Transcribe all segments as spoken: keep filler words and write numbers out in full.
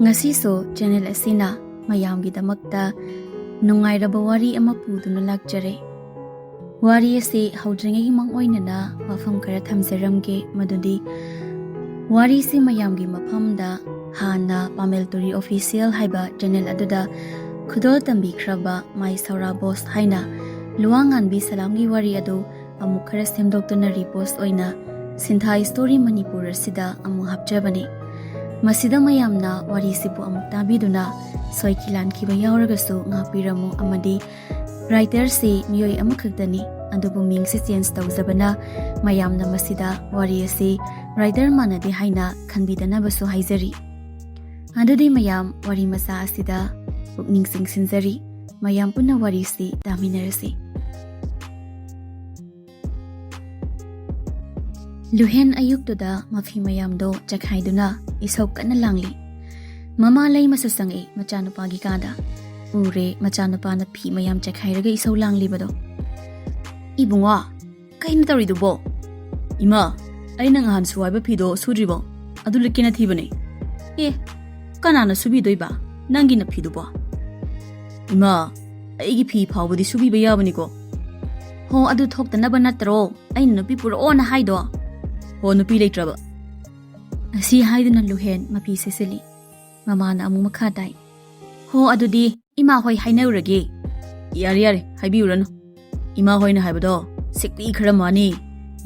ꯉꯁꯤꯁꯨ ꯆꯦꯅꯦꯜ ꯑꯁꯤꯅ ꯃꯌꯥꯝꯒꯤꯗꯃꯛꯇ ꯅꯨꯡꯉꯥꯏꯔꯕ ꯋꯥꯔꯤ ꯑꯃ ꯄꯨꯗꯨꯅ ꯂꯥꯛꯆꯔꯦ꯫ ꯋꯥꯔꯤ ꯑꯁꯤ ꯍꯧꯗ꯭ꯔꯤꯉꯩꯒꯤ ꯃꯥꯡꯑꯣꯏꯅꯅ ꯋꯥꯐꯝ ꯈꯔ ꯊꯝꯖꯔꯝꯒꯦ, ꯃꯗꯨꯗꯤ ꯋꯥꯔꯤꯁꯤ ꯃꯌꯥꯝꯒꯤ ꯃꯐꯝꯗ ꯍꯥꯟꯅ ꯄꯥꯃꯦꯜ ꯇꯨꯔꯤ ꯑꯣꯐꯤꯁꯤꯌꯦꯜ ꯍꯥꯏꯕ ꯆꯦꯅꯦꯜ ꯑꯗꯨꯗ ꯈꯨꯗꯣꯜ ꯇꯝꯕꯤꯈ꯭ꯔꯕ ꯃꯥꯏ ꯁꯧꯔꯥ ꯕꯣꯁ ꯍꯥꯏꯅ ꯂꯨꯋꯥꯡꯉꯥꯟꯕꯤ ꯁꯂꯥꯝꯒꯤ ꯋꯥꯔꯤ ꯑꯗꯨ ꯑꯃꯨꯛ ꯈꯔ ꯁꯦꯝꯗꯣꯛꯇꯨꯅ ꯔꯤꯄꯣꯁ ꯑꯣꯏꯅ ꯁꯤꯟꯊꯥ ꯁ꯭ꯇꯣꯔꯤ ꯃꯅꯤꯄꯨꯔ ꯑꯁꯤꯗ ꯑꯃꯨꯛ ꯍꯥꯞꯆꯕꯅꯤ꯫ ꯃꯁꯤꯗ ꯃꯌꯥꯝꯅ ꯋꯥꯔꯤꯁꯤꯕꯨ ꯑꯃꯨꯛ ꯇꯥꯕꯤꯗꯨꯅ ꯁꯣꯏꯈꯤ ꯂꯥꯟꯈꯤꯕ ꯌꯥꯎꯔꯒꯁꯨ ꯉꯥꯛꯄꯤꯔꯝꯃꯨ, ꯑꯃꯗꯤ ꯔꯥꯏꯇꯔꯁꯤ ꯃꯤꯑꯣꯏ ꯑꯃꯈꯛꯇꯅꯤ, ꯑꯗꯨꯕꯨ ꯃꯤꯡꯁꯤ ꯆꯦꯟꯖ ꯇꯧꯖꯕꯅ ꯃꯌꯥꯝꯅ ꯃꯁꯤꯗ ꯋꯥꯔꯤ ꯑꯁꯤ ꯔꯥꯏꯇꯔ ꯃꯥꯟꯅꯗꯦ ꯍꯥꯏꯅ ꯈꯟꯕꯤꯗꯅꯕꯁꯨ ꯍꯥꯏꯖꯔꯤ꯫ ꯑꯗꯨꯗꯤ ꯃꯌꯥꯝ ꯋꯥꯔꯤ ꯃꯆꯥ ꯑꯁꯤꯗ ꯄꯨꯛꯅꯤꯡ ꯆꯤꯡꯁꯤꯟꯖꯔꯤ꯫ ꯃꯌꯥꯝ ꯄꯨꯟꯅ ꯋꯥꯔꯤꯁꯤ ꯇꯥꯃꯤꯟꯅꯔꯁꯤ꯫ ꯂꯨꯍꯦꯟ ꯑꯌꯨꯛꯇꯨꯗ ꯃꯐꯤ ꯃꯌꯥꯝꯗꯣ ꯆꯈꯥꯏꯗꯨꯅ ꯏꯁꯧ ꯀꯟꯅ ꯂꯥꯡꯂꯤ꯫ ꯃꯃꯥ ꯂꯩꯃꯁꯨ ꯆꯪꯉꯛꯏ ꯃꯆꯥꯅꯨꯄꯥꯒꯤ ꯀꯥꯗ꯫ ꯎꯔꯦ ꯃꯆꯥꯅꯨꯄꯥꯅ ꯐꯤ ꯃꯌꯥꯝ ꯆꯈꯥꯏꯔꯒ ꯏꯁꯧ ꯂꯥꯡꯂꯤꯕꯗꯣ꯫ "ꯏꯕꯨꯡꯉꯣ, ꯀꯩꯅꯣ ꯇꯧꯔꯤꯗꯨꯕꯣ?" "ꯏꯃꯥ, ꯑꯩꯅ ꯉꯍꯥꯟ ꯁꯨ ꯍꯥꯏꯕ ꯐꯤꯗꯣ ꯁꯨꯗ꯭ꯔꯤꯕꯣ? ꯑꯗꯨ ꯂꯤꯠꯀꯦꯅ ꯊꯤꯕꯅꯦ꯫" "ꯑꯦ, ꯀꯅꯥꯅ ꯁꯨꯕꯤꯗꯣꯏꯕ ꯅꯪꯒꯤ ꯅꯐꯤꯗꯨꯕꯣ?" "ꯏꯃꯥ, ꯑꯩꯒꯤ ꯐꯤ ꯐꯥꯎꯕꯗꯤ ꯁꯨꯕꯤꯕ ꯌꯥꯕꯅꯤꯀꯣ꯫" "ꯍꯣ, ꯑꯗꯨ ꯊꯣꯛꯇꯅꯕ ꯅꯠꯇ꯭ꯔꯣ ꯑꯩꯅ ꯅꯨꯄꯤ ꯄꯨꯔꯛꯑꯣꯅ ꯍꯥꯏꯗꯣ?" "ꯍꯣ, ꯅꯨꯄꯤ ꯂꯩꯇ꯭ꯔꯕ?" ꯑꯁꯤ ꯍꯥꯏꯗꯨꯅ ꯂꯨꯍꯦꯟ ꯃꯐꯤ ꯁꯦꯠꯆꯤꯜꯂꯤ꯫ ꯃꯃꯥꯅ ꯑꯃꯨꯛ ꯃꯈꯥ ꯇꯥꯏ꯫ "ꯍꯣ, ꯑꯗꯨꯗꯤ ꯏꯃꯥ ꯍꯣꯏ ꯍꯥꯏꯅꯔꯨꯔꯒꯦ꯫" "ꯌꯥꯔꯦ, ꯌꯥꯔꯦ, ꯍꯥꯏꯕꯤꯔꯨꯔꯅꯨ꯫ ꯏꯃꯥ ꯍꯣꯏꯅ ꯍꯥꯏꯕꯗꯣ ꯁꯤꯛꯄꯤ ꯈꯔ ꯃꯥꯅꯤ,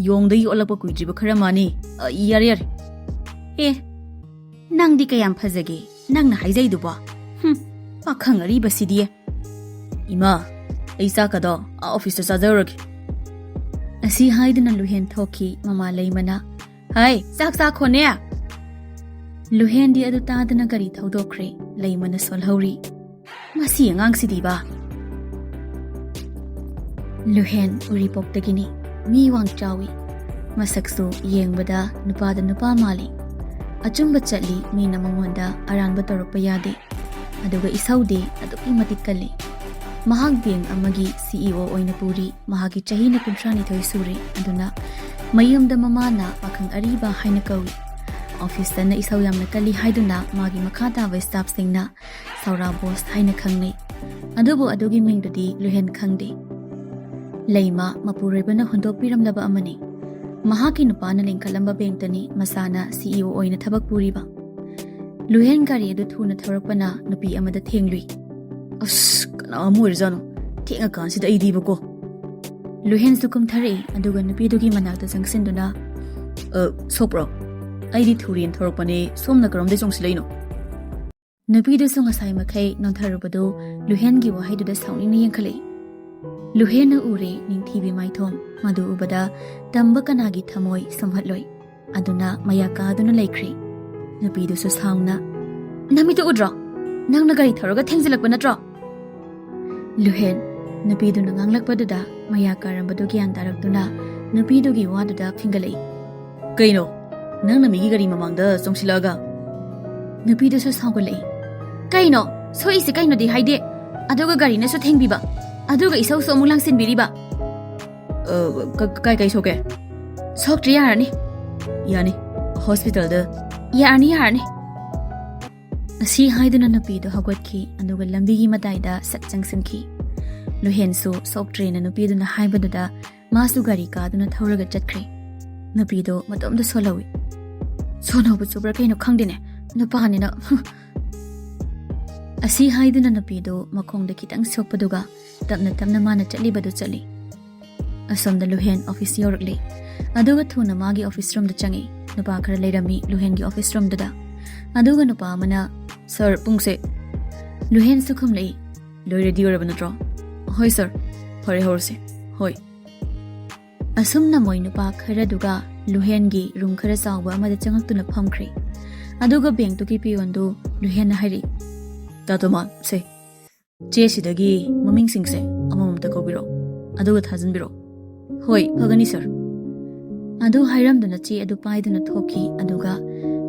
ꯌꯣꯡꯗꯒꯤ ꯑꯣꯜꯂꯛꯄ ꯀꯨꯏꯗ꯭ꯔꯤꯕ ꯈꯔ ꯃꯥꯅꯤ꯫ ꯑ, ꯌꯥꯔꯦ, ꯌꯥꯔꯦ꯫" "ꯑꯦ, ꯅꯪꯗꯤ ꯀꯌꯥꯝ ꯐꯖꯒꯦ ꯅꯪꯅ ꯍꯥꯏꯖꯩꯗꯨꯕꯣ? ꯍꯨꯝ, ꯄꯥꯈꯪ ꯑꯔꯤꯕꯁꯤꯗꯤ꯫" "ꯏꯃꯥ, ꯑꯩ ꯆꯥꯛꯀꯗꯣ ꯑꯥ ꯑꯣꯐꯤꯁꯇ ꯆꯥꯖꯔꯨꯔꯒꯦ꯫" ꯑꯁꯤ ꯍꯥꯏꯗꯨꯅ ꯂꯨꯍꯦꯟ ꯊꯣꯛꯈꯤ꯫ ꯃꯃꯥ ꯂꯩꯃꯅ, "ꯍꯥꯏ, ꯆꯥꯛ ꯆꯥꯈꯣꯅꯦ!" ꯂꯨꯍꯦꯟꯗꯤ ꯑꯗꯨ ꯇꯥꯗꯅ ꯒꯥꯔꯤ ꯊꯧꯗꯣꯛꯈ꯭ꯔꯦ꯫ ꯂꯩꯃꯅ ꯁꯣꯜꯍꯧꯔꯤ꯫ "ꯃꯁꯤ ꯑꯉꯥꯡꯁꯤꯗꯤꯕ!" ꯂꯨꯍꯦꯟ ꯎꯔꯤꯄꯣꯛꯇꯒꯤꯅꯤ꯫ ꯃꯤ ꯋꯥꯡ ꯆꯥꯎꯏ꯫ ꯃꯁꯛꯁꯨ ꯌꯦꯡꯕꯗ ꯅꯨꯄꯥꯗ ꯅꯨꯄꯥ ꯃꯥꯜꯂꯤ꯫ ꯑꯆꯨꯝꯕ ꯆꯠꯂꯤ, ꯃꯤꯅ ꯃꯉꯣꯟꯗ ꯑꯔꯥꯟꯕ ꯇꯧꯔꯛꯄ ꯌꯥꯗꯦ꯫ ꯑꯗꯨꯒ ꯏꯁꯧꯗꯤ ꯑꯗꯨꯛꯀꯤ ꯃꯇꯤꯛ ꯀꯜꯂꯤ꯫ ꯃꯍꯥꯛ ꯕꯦꯡ ꯑꯃꯒꯤ ꯁꯤ ꯏ ꯑꯣ ꯑꯣꯏꯅ ꯄꯨꯔꯤ꯫ ꯃꯍꯥꯛꯀꯤ ꯆꯍꯤꯅ ꯀꯨꯟꯊ꯭ꯔꯥ ꯅꯤꯊꯣꯏ ꯁꯨꯔꯦ꯫ ꯑꯗꯨꯅ ꯃꯌꯨꯝꯗ ꯃꯃꯥꯅ ꯄꯥꯈꯪ ꯑꯔꯤꯕ ꯍꯥꯏꯅ ꯀꯧꯏ꯫ ꯑꯣꯐꯤꯁꯇꯅ ꯏꯁꯧ ꯌꯥꯝꯅ ꯀꯜꯂꯤ ꯍꯥꯏꯗꯨꯅ ꯃꯥꯒꯤ ꯃꯈꯥ ꯇꯥꯕ ꯁ꯭ꯇꯥꯐꯁꯤꯡꯅ ꯁꯧꯔꯥ ꯕꯣꯁ ꯍꯥꯏꯅ ꯈꯪꯅꯩ꯫ ꯑꯗꯨꯕꯨ ꯑꯗꯨꯒꯤ ꯃꯤꯡꯗꯨꯗꯤ ꯂꯨꯍꯦꯟ ꯈꯪꯗꯦ꯫ ꯂꯩꯃ ꯃꯄꯨꯔꯣꯏꯕꯅ ꯍꯨꯟꯗꯣꯛꯄꯤꯔꯝꯂꯕ ꯑꯃꯅꯤ꯫ ꯃꯍꯥꯛꯀꯤ ꯅꯨꯄꯥꯅ ꯂꯤꯡꯈꯠꯂꯝꯕ ꯕꯦꯡꯛꯇꯅꯤ ꯃꯆꯥꯅ ꯁꯤ ꯏ ꯑꯣ ꯑꯣꯏꯅ ꯊꯕꯛ ꯄꯨꯔꯤꯕ꯫ ꯂꯨꯍꯦꯟ ꯒꯥꯔꯤ ꯑꯗꯨ ꯊꯨꯅ ꯊꯧꯔꯛꯄꯅ ꯅꯨꯄꯤ ꯑꯃꯗ ꯊꯦꯡꯂꯨꯏ꯫ "ꯑꯁ, ꯀꯅꯥ ꯑꯃ ꯑꯣꯏꯔꯖꯥꯠꯅꯣ? ꯊꯦꯡꯉꯀꯥꯟꯁꯤꯗ ꯑꯩꯗꯤꯕꯀꯣ!" ꯂꯨꯍꯦꯟꯁꯨ ꯀꯨꯝꯊꯔꯛꯏ, ꯑꯗꯨꯒ ꯅꯨꯄꯤꯗꯨꯒꯤ ꯃꯅꯥꯛꯇ ꯆꯪꯁꯤꯟꯗꯨꯅ, "ꯑ, ꯁꯣꯛꯄ꯭ꯔꯣ? ꯑꯩꯗꯤ ꯊꯨꯔꯦꯟ ꯊꯧꯔꯛꯄꯅꯦ, ꯁꯣꯝꯅ ꯀꯔꯣꯝꯗꯩ ꯆꯣꯡꯁꯤꯜꯂꯛꯏꯅꯣ?" ꯅꯨꯄꯤꯗꯨꯁꯨ ꯉꯁꯥꯏ ꯃꯈꯩ ꯅꯣꯟꯊꯔꯨꯕꯗꯨ ꯂꯨꯍꯦꯟꯒꯤ ꯋꯥꯍꯩꯗꯨꯗ ꯁꯥꯎꯅꯤꯡꯅ ꯌꯦꯡꯈꯠꯂꯛꯏ꯫ ꯂꯨꯍꯦꯟꯅ ꯎꯔꯦ ꯅꯤꯡꯊꯤꯕꯤ ꯃꯥꯏꯊꯣꯡ, ꯃꯗꯨ ꯎꯕꯗ ꯇꯝꯕ ꯀꯅꯥꯒꯤ ꯊꯃꯣꯏ ꯁꯨꯝꯍꯠꯂꯣꯏ꯫ ꯑꯗꯨꯅ ꯃꯌꯥ ꯀꯥꯗꯨꯅ ꯂꯩꯈ꯭ꯔꯦ꯫ ꯅꯨꯄꯤꯗꯨꯁꯨ ꯁꯥꯎꯅ, "ꯅꯃꯤꯠꯇꯨ ꯎꯗ꯭ꯔꯣ? ꯅꯪꯅ ꯒꯥꯔꯤ ꯊꯧꯔꯒ ꯊꯦꯡꯖꯤꯜꯂꯛꯄ ꯅꯠꯇ꯭ꯔꯣ?" ꯂꯨꯍꯦꯟ, ꯅꯨꯄꯤꯗꯨꯅ ꯉꯥꯡꯂꯛꯄꯗꯨꯗ ꯃꯌꯥ ꯀꯥꯔꯝꯕꯗꯨ ꯒ꯭ꯌꯥꯟ ꯇꯥꯔꯛꯇꯨꯅ ꯅꯨꯄꯤꯗꯨꯒꯤ ꯋꯥꯗꯨꯗ ꯐꯤꯡꯒꯠꯂꯛꯏ꯫ "ꯀꯩꯅꯣ? ꯅꯪꯅ ꯃꯤꯒꯤ ꯒꯥꯔꯤ ꯃꯃꯥꯡꯗ ꯆꯣꯡꯁꯤꯜꯂꯛꯑꯒ?" ꯅꯨꯄꯤꯗꯨꯁꯨ ꯁꯥꯎꯒꯠꯂꯛꯏ꯫ "ꯀꯩꯅꯣ? ꯁꯣꯛꯏꯁꯤ ꯀꯩꯅꯣꯗꯤ ꯍꯥꯏꯗꯦ, ꯑꯗꯨꯒ ꯒꯥꯔꯤꯅꯁꯨ ꯊꯦꯡꯕꯤꯕ, ꯑꯗꯨꯒ ꯏꯁꯧꯁꯨ ꯑꯃꯨꯛ ꯂꯥꯡꯁꯤꯟꯕꯤꯔꯤꯕ?" "ꯑ, ꯀ-, ꯀꯥꯏ ꯀꯥꯏ ꯁꯣꯛꯀꯦ?" "ꯁꯣꯛꯇ꯭ꯔꯤ, ꯌꯥꯔꯅꯤ꯫ ꯌꯥꯅꯤ, ꯍꯣꯁꯄꯤꯇꯥꯜꯗ꯫ ꯌꯥꯔꯅꯤ, ꯌꯥꯔꯅꯤ꯫" ꯑꯁꯤ ꯍꯥꯏꯗꯨꯅ ꯅꯨꯄꯤꯗꯨ ꯍꯧꯒꯠꯈꯤ, ꯑꯗꯨꯒ ꯂꯝꯕꯤꯒꯤ ꯃꯇꯥꯏꯗ ꯁꯠ ꯆꯪꯁꯤꯟꯈꯤ꯫ ꯂꯨꯍꯦꯟꯁꯨ ꯁꯣꯛꯇ꯭ꯔꯦꯅ ꯅꯨꯄꯤꯗꯨꯅ ꯍꯥꯏꯕꯗꯨꯗ ꯃꯥꯁꯨ ꯒꯥꯔꯤ ꯀꯥꯗꯨꯅ ꯊꯧꯔꯒ ꯆꯠꯈ꯭ꯔꯦ꯫ ꯅꯨꯄꯤꯗꯣ ꯃꯇꯣꯝꯇ ꯁꯣꯜꯍꯧꯏ꯫ ꯁꯣꯟꯍꯧꯕ ꯆꯨꯕ꯭ꯔꯥ ꯀꯩꯅꯣ ꯈꯪꯗꯦꯅꯦ, ꯅꯨꯄꯥꯅꯤꯅ꯫ ꯑꯁꯤ ꯍꯥꯏꯗꯨꯅ ꯅꯨꯄꯤꯗꯣ ꯃꯈꯣꯡꯗ ꯈꯤꯇꯪ ꯁꯣꯛꯄꯗꯨꯒ ꯇꯞꯅ ꯇꯞꯅ ꯃꯥꯅ ꯆꯠꯂꯤꯕꯗꯨ ꯆꯠꯂꯤ꯫ ꯑꯁꯣꯝꯗ ꯂꯨꯍꯦꯟ ꯑꯣꯐꯤꯁ ꯌꯧꯔꯛꯂꯦ꯫ ꯑꯗꯨꯒ ꯊꯨꯅ ꯃꯥꯒꯤ ꯑꯣꯐꯤꯁ ꯔꯨꯝꯗ ꯆꯪꯉꯤ꯫ ꯅꯨꯄꯥ ꯈꯔ ꯂꯩꯔꯝꯃꯤ ꯂꯨꯍꯦꯟꯒꯤ ꯑꯣꯐꯤꯁ ꯔꯨꯝꯗꯨꯗ꯫ ꯑꯗꯨꯒ ꯅꯨꯄꯥ ꯑꯃꯅ, "ꯁꯥꯔ, ꯄꯨꯡꯁꯦ?" ꯂꯨꯍꯦꯟꯁꯨ ꯈꯨꯝꯂꯛꯏ, "ꯂꯣꯏ ꯔꯦꯗꯤ ꯑꯣꯏꯔꯕ ꯅꯠꯇ꯭ꯔꯣ?" "ꯍꯣꯏ ꯁꯥꯔ, ꯐꯔꯦ, ꯍꯧꯔꯁꯦ꯫ ꯍꯣꯏ꯫" ꯑꯁꯨꯝꯅ ꯃꯣꯏ ꯅꯨꯄꯥ ꯈꯔꯗꯨꯒ ꯂꯨꯍꯦꯟꯒꯤ ꯔꯨꯝ ꯈꯔ ꯆꯥꯎꯕ ꯑꯃꯗ ꯆꯪꯉꯛꯇꯨꯅ ꯐꯝꯈ꯭ꯔꯦ꯫ ꯑꯗꯨꯒ ꯕꯦꯡꯛꯇꯨꯒꯤ ꯄꯤꯌꯣꯟꯗꯨ ꯂꯨꯍꯦꯟꯅ ꯍꯥꯏꯔꯛꯏ, "ꯇꯥꯇꯣꯃꯥꯟ, ꯁꯦ, ꯆꯦꯁꯤꯗꯒꯤ ꯃꯃꯤꯡꯁꯤꯡꯁꯦ ꯑꯃꯃꯝꯇ ꯀꯧꯕꯤꯔꯣ, ꯑꯗꯨꯒ ꯊꯥꯖꯤꯟꯕꯤꯔꯣ꯫" "ꯍꯣꯏ, ꯐꯒꯅꯤ ꯁꯥꯔ꯫" ꯑꯗꯨ ꯍꯥꯏꯔꯝꯗꯨꯅ ꯆꯦ ꯑꯗꯨ ꯄꯥꯏꯗꯨꯅ ꯊꯣꯛꯈꯤ, ꯑꯗꯨꯒ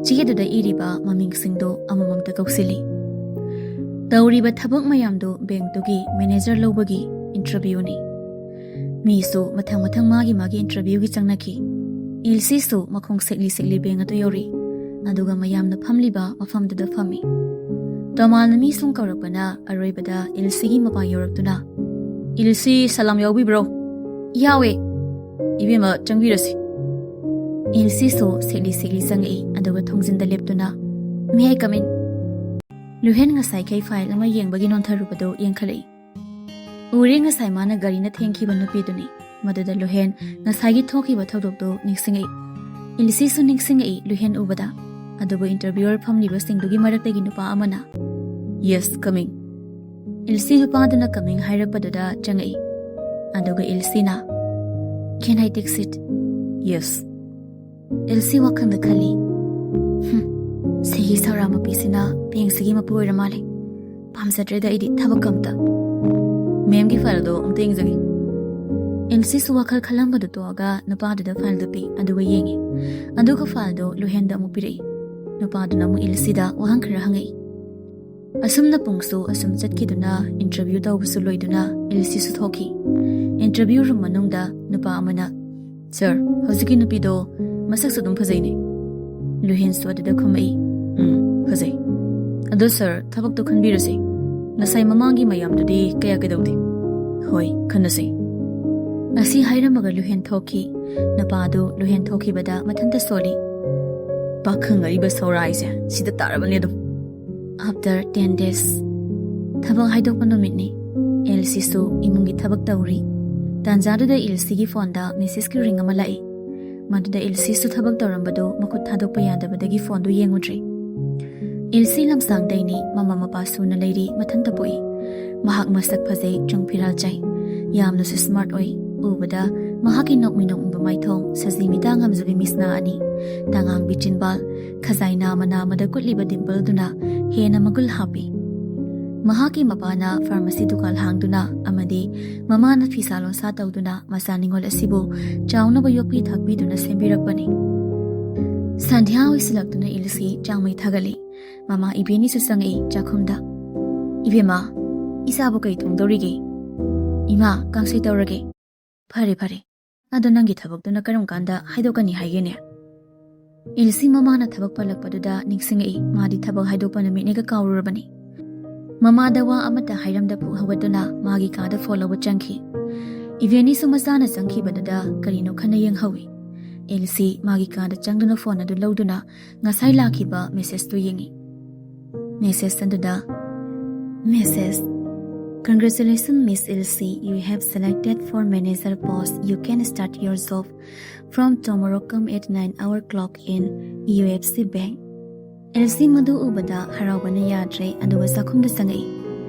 ꯆꯦ ꯑꯗꯨꯗ ꯏꯔꯤꯕ ꯃꯃꯤꯡꯁꯤꯡꯗꯨ ꯑꯃꯃꯝꯇ ꯀꯧꯁꯤꯜꯂꯤ꯫ ꯇꯧꯔꯤꯕ ꯊꯕꯛ ꯃꯌꯥꯝꯗꯨ ꯕꯦꯡꯛꯇꯨꯒꯤ ꯃꯦꯅꯦꯖꯔ ꯂꯧꯕꯒꯤ ꯏꯟꯇꯔꯚ꯭ꯌꯨꯅꯤ꯫ ꯃꯤꯁꯨ ꯃꯊꯪ ꯃꯊꯪ ꯃꯥꯒꯤ ꯃꯥꯒꯤ ꯏꯟꯇꯔꯚ꯭ꯌꯨꯒꯤ ꯆꯪꯅꯈꯤ꯫ ꯏꯜꯁꯤꯁꯨ ꯃꯈꯣꯡ ꯁꯦꯛꯂꯤ ꯁꯦꯛꯂꯤ ꯕꯦꯡꯛ ꯑꯗꯨ ꯌꯧꯔꯤ꯫ ꯑꯗꯨꯒ ꯃꯌꯥꯝꯅ ꯐꯝꯂꯤꯕ ꯃꯐꯝꯗꯨꯗ ꯐꯝꯃꯤ꯫ ꯇꯣꯃꯥꯅ ꯃꯤ ꯁꯨꯝ ꯀꯧꯔꯛꯄꯅ ꯑꯔꯣꯏꯕꯗ ꯏꯜꯁꯤꯒꯤ ꯃꯄꯥ ꯌꯧꯔꯛꯇꯨꯅ, "ꯏꯜꯁꯤ, ꯁꯂꯥꯝ ꯌꯥꯎꯕꯤꯕ꯭ꯔꯣ?" "ꯌꯥꯎꯋꯦ꯫" "ꯏꯕꯦꯝꯃ, ꯆꯪꯕꯤꯔꯁꯤ꯫" ꯏꯜꯁꯤꯁꯨ ꯁꯦꯛꯂꯤ ꯁꯦꯛꯂꯤ ꯆꯪꯉꯛꯏ, ꯑꯗꯨꯒ ꯊꯣꯡꯖꯤꯟꯗ ꯂꯦꯞꯇꯨꯅ, "May I come in?" ꯂꯨꯍꯦꯟ ꯉꯁꯥꯏꯈꯩ ꯐꯥꯏꯜ ꯑꯃ ꯌꯦꯡꯕꯒꯤ ꯅꯣꯟꯊꯔꯨꯕꯗꯨ ꯌꯦꯡꯈꯠꯂꯛꯏ꯫ ꯎꯔꯦ, ꯉꯁꯥꯏ ꯃꯥꯅ ꯒꯥꯔꯤꯅ ꯊꯦꯡꯈꯤꯕ ꯅꯨꯄꯤꯗꯨꯅꯤ꯫ ꯃꯗꯨꯗ ꯂꯨꯍꯦꯟ ꯉꯁꯥꯏꯒꯤ ꯊꯣꯛꯈꯤꯕ ꯊꯧꯗꯣꯛꯇꯨ ꯅꯤꯡꯁꯤꯡꯉꯛꯏ꯫ ꯏꯜꯁꯤꯁꯨ ꯅꯤꯡꯁꯤꯡꯉꯛꯏ ꯂꯨꯍꯦꯟ ꯎꯕꯗ꯫ ꯑꯗꯨꯕꯨ interviewer ꯐꯝꯂꯤꯕꯁꯤꯡꯗꯨꯒꯤ ꯃꯔꯛꯇꯒꯤ ꯅꯨꯄꯥ ꯑꯃꯅ, "Yes, coming." ꯏꯜꯁꯤ ꯅꯨꯄꯥꯗꯨꯅ coming ꯍꯥꯏꯔꯛꯄꯗꯨꯗ ꯆꯪꯉꯛꯏ꯫ ꯑꯗꯨꯒ ꯏꯜꯁꯤꯅ, "Can I take seat?" "Yes." ꯏꯜꯁꯤ ꯋꯥꯈꯜꯗ ꯈꯜꯂꯤ, "ꯍꯨꯝ, ꯁꯤꯒꯤ ꯁꯧꯔꯥ ꯃꯄꯤꯁꯤꯅ ꯕꯦꯡꯁꯤꯒꯤ ꯃꯄꯨ ꯑꯣꯏꯔ ꯃꯥꯜꯂꯦ꯫ ꯄꯥꯝꯖꯗ꯭ꯔꯦꯗ ꯑꯩꯗꯤ ꯊꯕꯛ ꯑꯝꯇ꯫ "ꯃꯦꯝꯒꯤ ꯐꯥꯏꯜꯗꯣ ꯑꯝꯇ ꯌꯦꯡꯖꯒꯦ꯫" ꯏꯜꯁꯤꯁꯨ ꯋꯥꯈꯜ ꯈꯜꯂꯝꯕꯗꯨ ꯇꯣꯛꯑꯒ ꯅꯨꯄꯥꯗꯨꯗ ꯐꯥꯏꯜꯗꯨ ꯄꯤ, ꯑꯗꯨꯒ ꯌꯦꯡꯉꯤ꯫ ꯑꯗꯨꯒ ꯐꯥꯏꯜꯗꯣ ꯂꯨꯍꯦꯟꯗ ꯑꯃꯨꯛ ꯄꯤꯔꯛꯏ꯫ ꯅꯨꯄꯥꯗꯨꯅ ꯑꯃꯨꯛ ꯏꯜꯁꯤꯗ ꯋꯥꯍꯪ ꯈꯔ ꯍꯪꯉꯛꯏ꯫ ꯑꯁꯨꯝꯅ ꯄꯨꯡꯁꯨ ꯑꯁꯨꯝ ꯆꯠꯈꯤꯗꯨꯅ interview ꯇꯧꯕꯁꯨ ꯂꯣꯏꯗꯨꯅ ꯏꯜꯁꯤꯁꯨ ꯊꯣꯛꯈꯤ꯫ Interview room ꯃꯅꯨꯡꯗ ꯅꯨꯄꯥ ꯑꯃꯅ, "Sir, ꯍꯧꯖꯤꯛꯀꯤ ꯅꯨꯄꯤꯗꯣ ꯃꯁꯛꯁꯨ ꯑꯗꯨꯝ ꯐꯖꯩꯅꯦ꯫" ꯂꯨꯍꯦꯟꯁꯨ ꯑꯗꯨꯗ ꯈꯨꯝꯃꯛꯏ, "ꯎꯝ, ꯐꯖꯩ꯫ ꯑꯗꯣ sir, ꯊꯕꯛꯇꯣ ꯈꯟꯕꯤꯔꯁꯦ꯫ ꯉꯁꯥꯏ ꯃꯃꯥꯡꯒꯤ ꯃꯌꯥꯝꯗꯨꯗꯤ ꯀꯌꯥ ꯀꯩꯗꯧꯗꯦ꯫" "ꯍꯣꯏ, ꯈꯟꯅꯁꯦ꯫" ꯑꯁꯤ ꯍꯥꯏꯔꯝꯃꯒ ꯂꯨꯍꯦꯟ ꯊꯣꯛꯈꯤ꯫ ꯅꯨꯄꯥꯗꯨ ꯂꯨꯍꯦꯟ ꯊꯣꯛꯈꯤꯕꯗ ꯃꯊꯟꯇ ꯁꯣꯜꯂꯤ꯫ "ꯄꯥꯈꯪ ꯑꯔꯤꯕ ꯁꯧꯔꯥꯏꯁꯦ ꯁꯤꯗ ꯇꯥꯔꯕꯅꯦ ꯑꯗꯨꯝ꯫" After ten days, ꯊꯕꯛ ꯍꯥꯏꯗꯣꯛꯄ ꯅꯨꯃꯤꯠꯅꯤ꯫ ꯏꯜꯁꯤꯁꯨ ꯏꯃꯨꯡꯒꯤ ꯊꯕꯛ ꯇꯧꯔꯤ꯫ ꯇꯥꯟꯖꯥꯗꯨꯗ ꯏꯜꯁꯤꯒꯤ ꯐꯣꯟꯗ ꯃꯤꯁꯦꯁꯀꯤ ꯔꯤꯡ ꯑꯃ ꯂꯥꯛꯏ꯫ ꯃꯗꯨꯗ ꯏꯜꯁꯤꯁꯨ ꯊꯕꯛ ꯇꯧꯔꯝꯕꯗꯨ ꯃꯈꯨꯠ ꯊꯥꯗꯣꯛꯄ ꯌꯥꯗꯕꯗꯒꯤ ꯐꯣꯟꯗꯨ ꯌꯦꯡꯉꯨꯗ꯭ꯔꯦ꯫ ꯏꯜꯁꯤ ꯂꯝꯁꯥꯡꯗꯩꯅꯤ, ꯃꯃꯥ ꯃꯄꯥ ꯁꯨꯅ ꯂꯩꯔꯤ, ꯃꯊꯟꯇ ꯄꯣꯛꯏ꯫ ꯃꯍꯥꯛ ꯃꯁꯛ ꯐꯖꯩ, ꯆꯨꯡ ꯐꯤꯔꯥꯜ ꯆꯥꯏ, ꯌꯥꯝꯅꯁꯨ smart ꯑꯣꯏ꯫ ꯎꯕꯗ ꯃꯍꯥꯛꯀꯤ ꯅꯣꯛꯃꯤ ꯅꯣꯛꯃꯤꯕ ꯃꯥꯏꯊꯣꯡ, ꯁꯖꯤ ꯃꯤꯇꯥ ꯉꯝꯖꯕꯤ ꯃꯤꯠꯁꯅꯥ ꯑꯅꯤ, ꯇꯉꯥꯡꯕꯤ ꯆꯤꯟꯕꯥꯜ, ꯈꯖꯥꯏ ꯅꯥꯃ ꯅꯥꯃꯗ ꯀꯨꯠꯂꯤꯕ ꯗꯤꯝꯄꯜꯗꯨꯅ ꯍꯦꯟꯅ ꯃꯒꯨꯜ ꯍꯥꯞꯄꯤ꯫ ꯃꯍꯥꯛꯀꯤ ꯃꯄꯥꯅ ꯐꯥꯔꯃꯥꯁꯤ ꯗꯨꯀꯥꯟ ꯍꯥꯡꯗꯨꯅ ꯑꯃꯗꯤ ꯃꯃꯥꯅ ꯐꯤꯁꯥ ꯂꯣꯟꯁꯥ ꯇꯧꯗꯨꯅ ꯃꯆꯥ ꯅꯤꯉꯣꯜ ꯑꯁꯤꯕꯨ ꯆꯥꯎꯅꯕ ꯌꯣꯛꯄꯤ ꯊꯥꯛꯄꯤꯗꯨꯅ ꯁꯦꯝꯕꯤꯔꯛꯄꯅꯤ꯫ ꯁꯟꯙ꯭ꯌꯥ ꯑꯣꯏꯁꯤꯜꯂꯛꯇꯨꯅ ꯏꯜꯁꯤ ꯆꯥꯡꯃꯩ ꯊꯥꯒꯠꯂꯤ꯫ ꯃꯃꯥ ꯏꯕꯦꯅꯤꯁꯨ ꯆꯪꯉꯛꯏ ꯆꯥꯛꯈꯨꯝꯗ꯫ "ꯏꯕꯦꯝꯃ, ꯏꯆꯥꯕꯨ ꯀꯩ ꯊꯣꯡꯗꯧꯔꯤꯒꯦ?" "ꯏꯃꯥ, ꯀꯥꯡꯁꯣꯏ ꯇꯧꯔꯒꯦ꯫" "ꯐꯔꯦ, ꯐꯔꯦ꯫ ꯑꯗꯣ ꯅꯪꯒꯤ ꯊꯕꯛꯇꯨꯅ ꯀꯔꯝ ꯀꯥꯟꯗ ꯍꯥꯏꯗꯣꯛꯀꯅꯤ ꯍꯥꯏꯒꯦꯅꯦ?" ꯏꯜꯁꯤ ꯃꯃꯥꯅ ꯊꯕꯛ ꯄꯜꯂꯛꯄꯗꯨꯗ ꯅꯤꯡꯁꯤꯡꯉꯛꯏ꯫ ꯃꯥꯗꯤ ꯊꯕꯛ ꯍꯥꯏꯗꯣꯛꯄ ꯅꯨꯃꯤꯠꯅꯤꯒ ꯀꯥꯎꯔꯨꯔꯕꯅꯤ꯫ ꯃꯃꯥꯗ ꯋꯥ ꯑꯃꯠꯇ ꯍꯥꯏꯔꯝꯗ ꯐꯨꯛ ꯍꯧꯒꯠꯇꯨꯅ ꯃꯥꯒꯤ ꯀꯥꯗ ꯐꯣꯟ ꯂꯧꯕ ꯆꯪꯈꯤ꯫ ꯏꯚꯦꯅꯤꯁꯨ ꯃꯆꯥꯅ ꯆꯪꯈꯤꯕꯗꯨꯗ ꯀꯔꯤꯅꯣ ꯈꯟꯅ ꯌꯦꯡꯍꯧꯏ꯫ ꯏꯜꯁꯤ ꯃꯥꯒꯤ ꯀꯥꯗ ꯆꯪꯗꯨꯅ ꯐꯣꯟ ꯑꯗꯨ ꯂꯧꯗꯨꯅ ꯉꯁꯥꯏ ꯂꯥꯛꯈꯤꯕ ꯃꯦꯁꯦꯖꯇꯨ ꯌꯦꯡꯉꯤ꯫ ꯃꯦꯁꯦꯖ ꯑꯗꯨꯗ, message: "Congratulations, Miss Ilsi. You have selected for manager post. You can start your job from tomorrow come at nine hour clock in U F C Bank." ꯏꯜꯁꯤ ꯃꯗꯨ ꯎꯕꯗ ꯍꯔꯥꯎꯕꯅ ꯌꯥꯗ꯭ꯔꯦ, ꯑꯗꯨꯒ ꯆꯥꯛꯈꯨꯝꯗ ꯆꯪꯉꯛꯏ꯫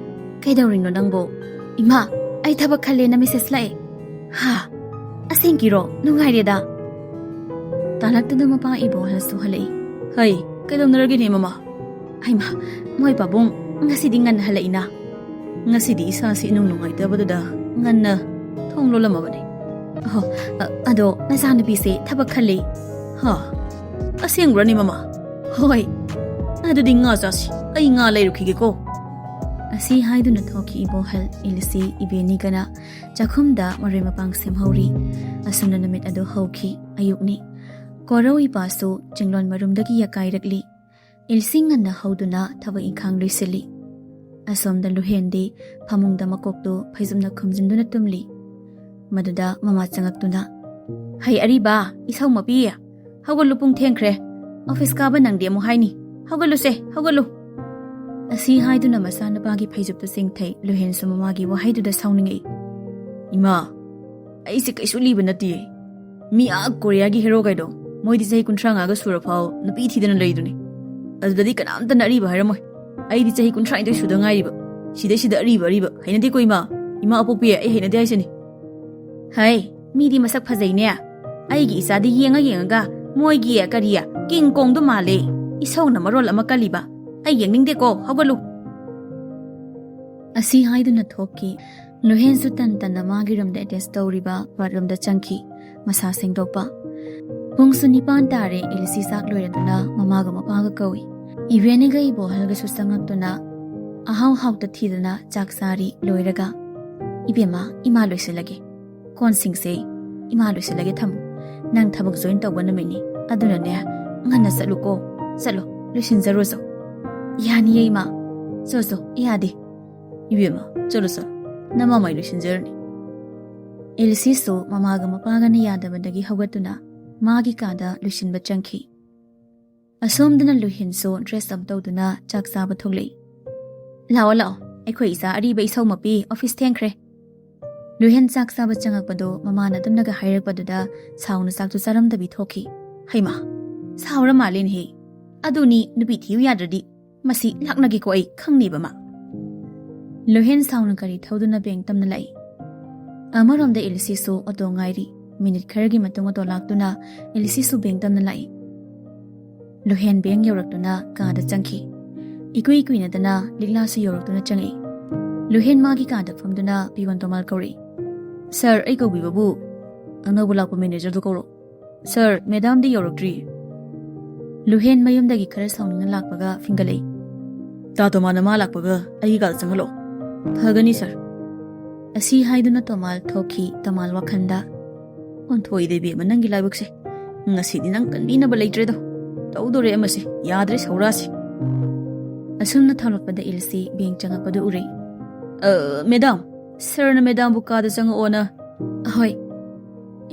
"ꯀꯩꯗꯧꯔꯤꯅꯣ ꯅꯪꯕꯣ?" "ꯏꯃꯥ, ꯑꯩ ꯊꯕꯛ ꯈꯜꯂꯦꯅ ꯃꯦꯁꯦꯖ ꯂꯥꯛꯑꯦ꯫" "ꯍꯥ? ꯑꯁꯦꯡꯀꯤꯔꯣ? ꯅꯨꯡꯉꯥꯏꯔꯦꯗ꯫" ꯇꯥꯂꯛꯇꯨꯗ ꯃꯄꯥ ꯏꯕꯣꯍꯜꯁꯨ ꯍꯜꯂꯛꯏ꯫ "ꯍꯩ, ꯀꯩꯗꯧꯅꯔꯒꯦꯅꯦ ꯃꯃꯥ?" "ꯍꯩꯃꯥ, ꯃꯣꯏ ꯄꯥꯕꯨꯡ ꯉꯁꯤꯗꯤ ꯉꯟꯅ ꯍꯜꯂꯛꯏꯅ?" "ꯉꯁꯤꯗꯤ ꯏꯁꯥꯁꯤ ꯏꯅꯨꯡ ꯅꯨꯡꯉꯥꯏꯇꯕꯗꯨꯗ ꯉꯟꯅ ꯊꯣꯡ ꯂꯣꯜꯂꯝꯃꯕꯅꯦ꯫" "ꯑꯍꯣ, ꯑ-, ꯑꯗꯣ ꯅꯆꯥꯅꯨꯄꯤꯁꯦ ꯊꯕꯛ ꯈꯜꯂꯤ?" "ꯍꯥ? ꯑꯁꯦꯡꯕ꯭ꯔꯅꯦ ꯃꯃꯥ?" "ꯍꯣꯏ꯫" "ꯑꯗꯨꯗꯤ ꯉꯥ ꯆꯥꯁꯤ, ꯑꯩ ꯉꯥ ꯂꯩꯔꯨꯈꯤꯒꯦꯀꯣ꯫" ꯑꯁꯤ ꯍꯥꯏꯗꯨꯅ ꯊꯣꯛꯈꯤ ꯏꯕꯣꯍꯜ꯫ ꯏꯜꯁꯤ ꯏꯕꯦꯅꯤꯒꯅ ꯆꯥꯛꯈꯨꯝꯗ ꯃꯔꯣꯏ ꯃꯄꯥꯡ ꯁꯦꯝꯍꯧꯔꯤ꯫ ꯑꯁꯨꯝꯅ ꯅꯨꯃꯤꯠ ꯑꯗꯨ ꯍꯧꯈꯤ꯫ ꯑꯌꯨꯛꯅꯤ꯫ ꯀꯣꯔꯧ ꯏꯄꯥꯁꯨ ꯆꯤꯡꯂꯣꯟ ꯃꯔꯨꯝꯗꯒꯤ ꯌꯥꯀꯥꯏꯔꯛꯂꯤ꯫ ꯏꯜꯁꯤ ꯉꯟꯅ ꯍꯧꯗꯨꯅ ꯊꯕꯛ ꯏꯪꯈꯥꯡ ꯂꯣꯏꯁꯤꯜꯂꯤ꯫ ꯑꯁꯣꯝꯗ ꯂꯨꯍꯦꯟꯗꯤ ꯐꯃꯨꯡꯗ ꯃꯀꯣꯛꯇꯨ ꯐꯩꯖꯨꯝꯅ ꯈꯨꯝꯖꯤꯟꯗꯨꯅ ꯇꯨꯝꯂꯤ꯫ ꯃꯗꯨꯗ ꯃꯃꯥ ꯆꯪꯉꯛꯇꯨꯅ, "ꯍꯩ ꯑꯔꯤꯕ, ꯏꯁꯧ ꯃꯄꯤ, ꯍꯧꯒꯠꯂꯨ, ꯄꯨꯡ ꯊꯦꯡꯈ꯭ꯔꯦ꯫ ꯑꯣꯐꯤꯁ ꯀꯥꯕ ꯅꯪꯗꯦ ꯑꯃꯨꯛ ꯍꯥꯏꯅꯤ꯫ ꯍꯧꯒꯠꯂꯨꯁꯦ, ꯍꯧꯒꯠꯂꯨ꯫" ꯑꯁꯤ ꯍꯥꯏꯗꯨꯅ ꯃꯆꯥꯅꯨꯄꯥꯒꯤ ꯐꯩꯖꯨꯞꯇꯨ ꯆꯤꯡꯊꯩ꯫ ꯂꯨꯍꯦꯟꯁꯨ ꯃꯃꯥꯒꯤ ꯋꯥꯍꯩꯗꯨꯗ ꯁꯥꯎꯅꯤꯡꯉꯛꯏ꯫ "ꯏꯃꯥ, ꯑꯩꯁꯦ ꯀꯩꯁꯨ ꯂꯤꯕ ꯅꯠꯇꯤꯌꯦ꯫ ꯃꯤ ꯑꯥ ꯀꯣꯔꯤꯌꯥꯒꯤ ꯍꯦꯔꯣ ꯀꯩꯗꯣ, ꯃꯣꯏꯗꯤ ꯆꯍꯤ ꯀꯨꯟꯊ꯭ꯔꯥ ꯃꯉꯥꯒ ꯁꯨꯔꯐꯥꯎ ꯅꯨꯄꯤ ꯊꯤꯗꯅ ꯂꯩꯗꯨꯅꯤ꯫ ꯑꯗꯨꯗꯗꯤ ꯀꯅꯥꯝꯇꯅ ꯑꯔꯤꯕ ꯍꯥꯏꯔꯝꯃꯣꯏ꯫ ꯑꯩꯗꯤ ꯆꯍꯤ ꯀꯨꯟꯊ꯭ꯔꯥꯅꯤꯊꯣꯏ ꯁꯨꯗ ꯉꯥꯏꯔꯤꯕ꯫ ꯁꯤꯗꯩꯁꯤꯗ ꯑꯔꯤꯕ, ꯑꯔꯤꯕ꯫ ꯍꯩꯅꯗꯦꯀꯣ ꯏꯃꯥ꯫ ꯏꯃꯥ ꯑꯄꯣꯛꯄꯤ, ꯑꯩ ꯍꯩꯅꯗꯦ ꯍꯥꯏꯁꯤꯅꯤ꯫" "ꯍꯩ, ꯃꯤꯗꯤ ꯃꯁꯛ ꯐꯖꯩꯅꯦ꯫ ꯑꯩꯒꯤ ꯏꯆꯥꯗꯤ ꯌꯦꯡꯉ ꯌꯦꯡꯉꯒ ꯃꯣꯏꯒꯤ ꯀꯔꯤ ꯀꯤꯡ ꯀꯣꯡꯗꯣ ꯃꯥꯜꯂꯦ꯫ ꯏꯁꯧꯅ ꯃꯔꯣꯜ ꯑꯃ ꯀꯜꯂꯤꯕ꯫ ꯑꯩ ꯌꯦꯡꯅꯤꯡꯗꯦꯀꯣ, ꯍꯧꯒꯠꯂꯨ꯫" ꯑꯁꯤ ꯍꯥꯏꯗꯨꯅ ꯊꯣꯛꯈꯤ꯫ ꯂꯨꯍꯦꯟꯁꯨ ꯇꯟ ꯇꯟꯅ ꯃꯥꯒꯤ ꯔꯨꯝꯗ ꯑꯦꯇꯦꯆ ꯇꯧꯔꯤꯕ ꯕꯥꯠꯔꯨꯝꯗ ꯆꯪꯈꯤ꯫ ꯃꯁꯥ ꯁꯦꯡꯗꯣꯛꯄ꯫ ꯄꯨꯡꯁꯨ ꯅꯤꯄꯥꯟ ꯇꯥꯔꯦ꯫ ꯏꯜꯁꯤ ꯆꯥꯛ ꯂꯣꯏꯔꯗꯨꯅ ꯃꯃꯥꯒ ꯃꯄꯥꯒ ꯀꯧꯏ꯫ ꯏꯕꯦꯅꯤꯒ ꯏꯕꯣꯍꯜꯒꯁꯨ ꯆꯪꯉꯛꯇꯨꯅ ꯑꯍꯥꯎ ꯍꯥꯎꯇ ꯊꯤꯗꯅ ꯆꯥꯛ ꯆꯥꯔꯤ꯫ ꯂꯣꯏꯔꯒ, "ꯏꯕꯦꯝꯃ, ꯏꯃꯥ ꯂꯣꯏꯁꯤꯜꯂꯒꯦ꯫ ꯀꯣꯟꯁꯤꯡꯁꯦ ꯏꯃꯥ ꯂꯣꯏꯁꯤꯜꯂꯒꯦ ꯊꯝꯃꯨ꯫ ꯅꯪ ꯊꯕꯛ ꯖꯣꯏꯟ ꯇꯧꯕ ꯅꯨꯃꯤꯠꯅꯤ꯫ ꯑꯗꯨꯅꯅꯦ, ꯉꯟꯅ ꯆꯠꯂꯨꯀꯣ꯫ ꯆꯠꯂꯣ, ꯂꯣꯏꯁꯤꯟꯖꯔꯨꯆꯣ꯫ ꯌꯥꯅꯤꯌꯦ, ꯏꯃꯥ꯫ ꯆꯣ, ꯆꯣ, ꯌꯥꯗꯦ꯫ ꯏꯕꯦꯝꯃ, ꯆꯠꯂꯣ, ꯆꯠꯂꯣ꯫ ꯅꯃꯥꯃꯩ ꯂꯣꯏꯁꯤꯟꯖꯔꯅꯤ꯫ ꯑꯦꯜꯁꯤꯁꯨ ꯃꯃꯥꯒ ꯃꯄꯥꯒꯅ ꯌꯥꯗꯕꯗꯒꯤ ꯍꯧꯒꯠꯇꯨꯅ ꯃꯥꯒꯤ ꯀꯥꯗ ꯂꯣꯏꯁꯤꯟꯕ ꯆꯪꯈꯤ꯫ ꯑꯁꯣꯝꯗꯅ ꯂꯨꯍꯦꯟꯁꯨ dress up ꯇꯧꯗꯨꯅ ꯆꯥꯛ ꯆꯥꯕ ꯊꯣꯛꯂꯛꯏ꯫ "ꯂꯥꯛꯑꯣ, ꯂꯥꯛꯑꯣ, ꯑꯩꯈꯣꯏ ꯏꯆꯥ ꯑꯔꯤꯕ ꯏꯁꯧ ꯃꯄꯤ, office ꯊꯦꯡꯈ꯭ꯔꯦ꯫" ꯂꯨꯍꯦꯟ ꯆꯥꯛ ꯆꯥꯕ ꯆꯪꯉꯛꯄꯗꯣ ꯃꯃꯥꯅ ꯑꯗꯨꯝꯅꯒ ꯍꯥꯏꯔꯛꯄꯗꯨꯗ ꯁꯥꯎꯅ ꯆꯥꯛꯇꯨ ꯆꯥꯔꯝꯗꯕꯤ ꯊꯣꯛꯈꯤ꯫ "ꯍꯩꯃꯥ, ꯁꯥꯎꯔ ꯃꯥꯜꯂꯦꯅꯦꯍꯦ꯫ ꯑꯗꯨꯅꯤ, ꯅꯨꯄꯤ ꯊꯤꯌꯨ ꯌꯥꯗ꯭ꯔꯗꯤ꯫ ꯃꯁꯤ ꯂꯥꯛꯅꯒꯦꯀꯣ, ꯑꯩ ꯈꯪꯅꯤꯕ ꯃꯥ꯫" ꯂꯨꯍꯦꯟ ꯁꯥꯎꯅ ꯒꯥꯔꯤ ꯊꯧꯗꯨꯅ ꯕꯦꯡ ꯇꯝꯅ ꯂꯥꯛꯏ꯫ ꯑꯃꯔꯣꯝꯗ ꯑꯦꯜꯁꯤꯁꯨ ꯑꯣꯇꯣ ꯉꯥꯏꯔꯤ꯫ ꯃꯤꯅꯤꯠ ꯈꯔꯒꯤ ꯃꯇꯨꯡ ꯑꯣꯇꯣ ꯂꯥꯛꯇꯨꯅ ꯑꯦꯜꯁꯤꯁꯨ ꯕꯦꯡ ꯇꯝꯅ ꯂꯥꯛꯏ꯫ ꯂꯨꯍꯦꯟ ꯕꯦꯡ ꯌꯧꯔꯛꯇꯨꯅ ꯀꯥꯗ ꯆꯪꯈꯤ꯫ ꯏꯀꯨꯏ ꯀꯨꯏꯅꯗꯅ ꯂꯤꯛꯂꯥꯁꯨ ꯌꯧꯔꯛꯇꯨꯅ ꯆꯪꯉꯛꯏ꯫ ꯂꯨꯍꯦꯟ ꯃꯥꯒꯤ ꯀꯥꯗ ꯐꯝꯗꯨꯅ ꯄꯤꯌꯣꯟ ꯇꯣꯃꯥꯜ ꯀꯧꯔꯛꯏ꯫ "ꯁꯥꯔ, ꯑꯩ ꯀꯧꯕꯤꯕꯕꯨ?" "ꯑꯅꯧꯕ ꯂꯥꯛꯄ ꯃꯦꯅꯦꯖꯔꯗꯨ ꯀꯧꯔꯣ꯫" "ꯁꯥꯔ, ꯃꯦꯗꯥꯝꯗꯤ ꯌꯧꯔꯛꯇ꯭ꯔꯤ꯫" ꯂꯨꯍꯦꯟ ꯃꯌꯨꯝꯗꯒꯤ ꯈꯔ ꯁꯥꯎꯅꯤꯡꯅ ꯂꯥꯛꯄꯒ ꯐꯤꯡꯒꯠꯂꯛꯏ꯫ "ꯇꯥ ꯇꯣꯃꯥꯅ ꯃꯥ ꯂꯥꯛꯄꯒ ꯑꯩꯒꯤ ꯀꯥꯗ ꯆꯪꯍꯜꯂꯣ꯫" "ꯐꯒꯅꯤ, ꯁꯥꯔ꯫" ꯑꯁꯤ ꯍꯥꯏꯗꯨꯅ ꯇꯣꯃꯥꯜ ꯊꯣꯛꯈꯤ꯫ ꯇꯣꯃꯥꯜ ꯋꯥꯈꯜꯗ, "ꯑꯣꯟꯊꯣꯛꯏꯗ ꯏꯕꯦꯝꯃ, ꯅꯪꯒꯤ ꯂꯥꯏꯕꯛꯁꯦ꯫ ꯉꯁꯤꯗꯤ ꯅꯪ ꯀꯟꯕꯤꯅꯕ ꯂꯩꯇ꯭ꯔꯦꯗꯣ꯫ ꯇꯧꯗꯣꯔꯦ ꯑꯃꯁꯦ, ꯌꯥꯗ꯭ꯔꯦ ꯁꯧꯔꯥꯁꯦ꯫" ꯑꯁꯨꯝꯅ ꯊꯣꯛꯂꯛꯄꯗ ꯑꯦꯜꯁꯤ ꯕꯦꯡ ꯆꯪꯉꯛꯄꯗꯨ ꯎꯔꯦ꯫ "ꯑ, ꯃꯦꯗꯥꯝ, ꯁꯥꯔꯅ ꯃꯦꯗꯥꯝꯕꯨ ꯀꯥꯗ ꯆꯪꯉꯛꯑꯣꯅ꯫" "ꯍꯣꯏ꯫"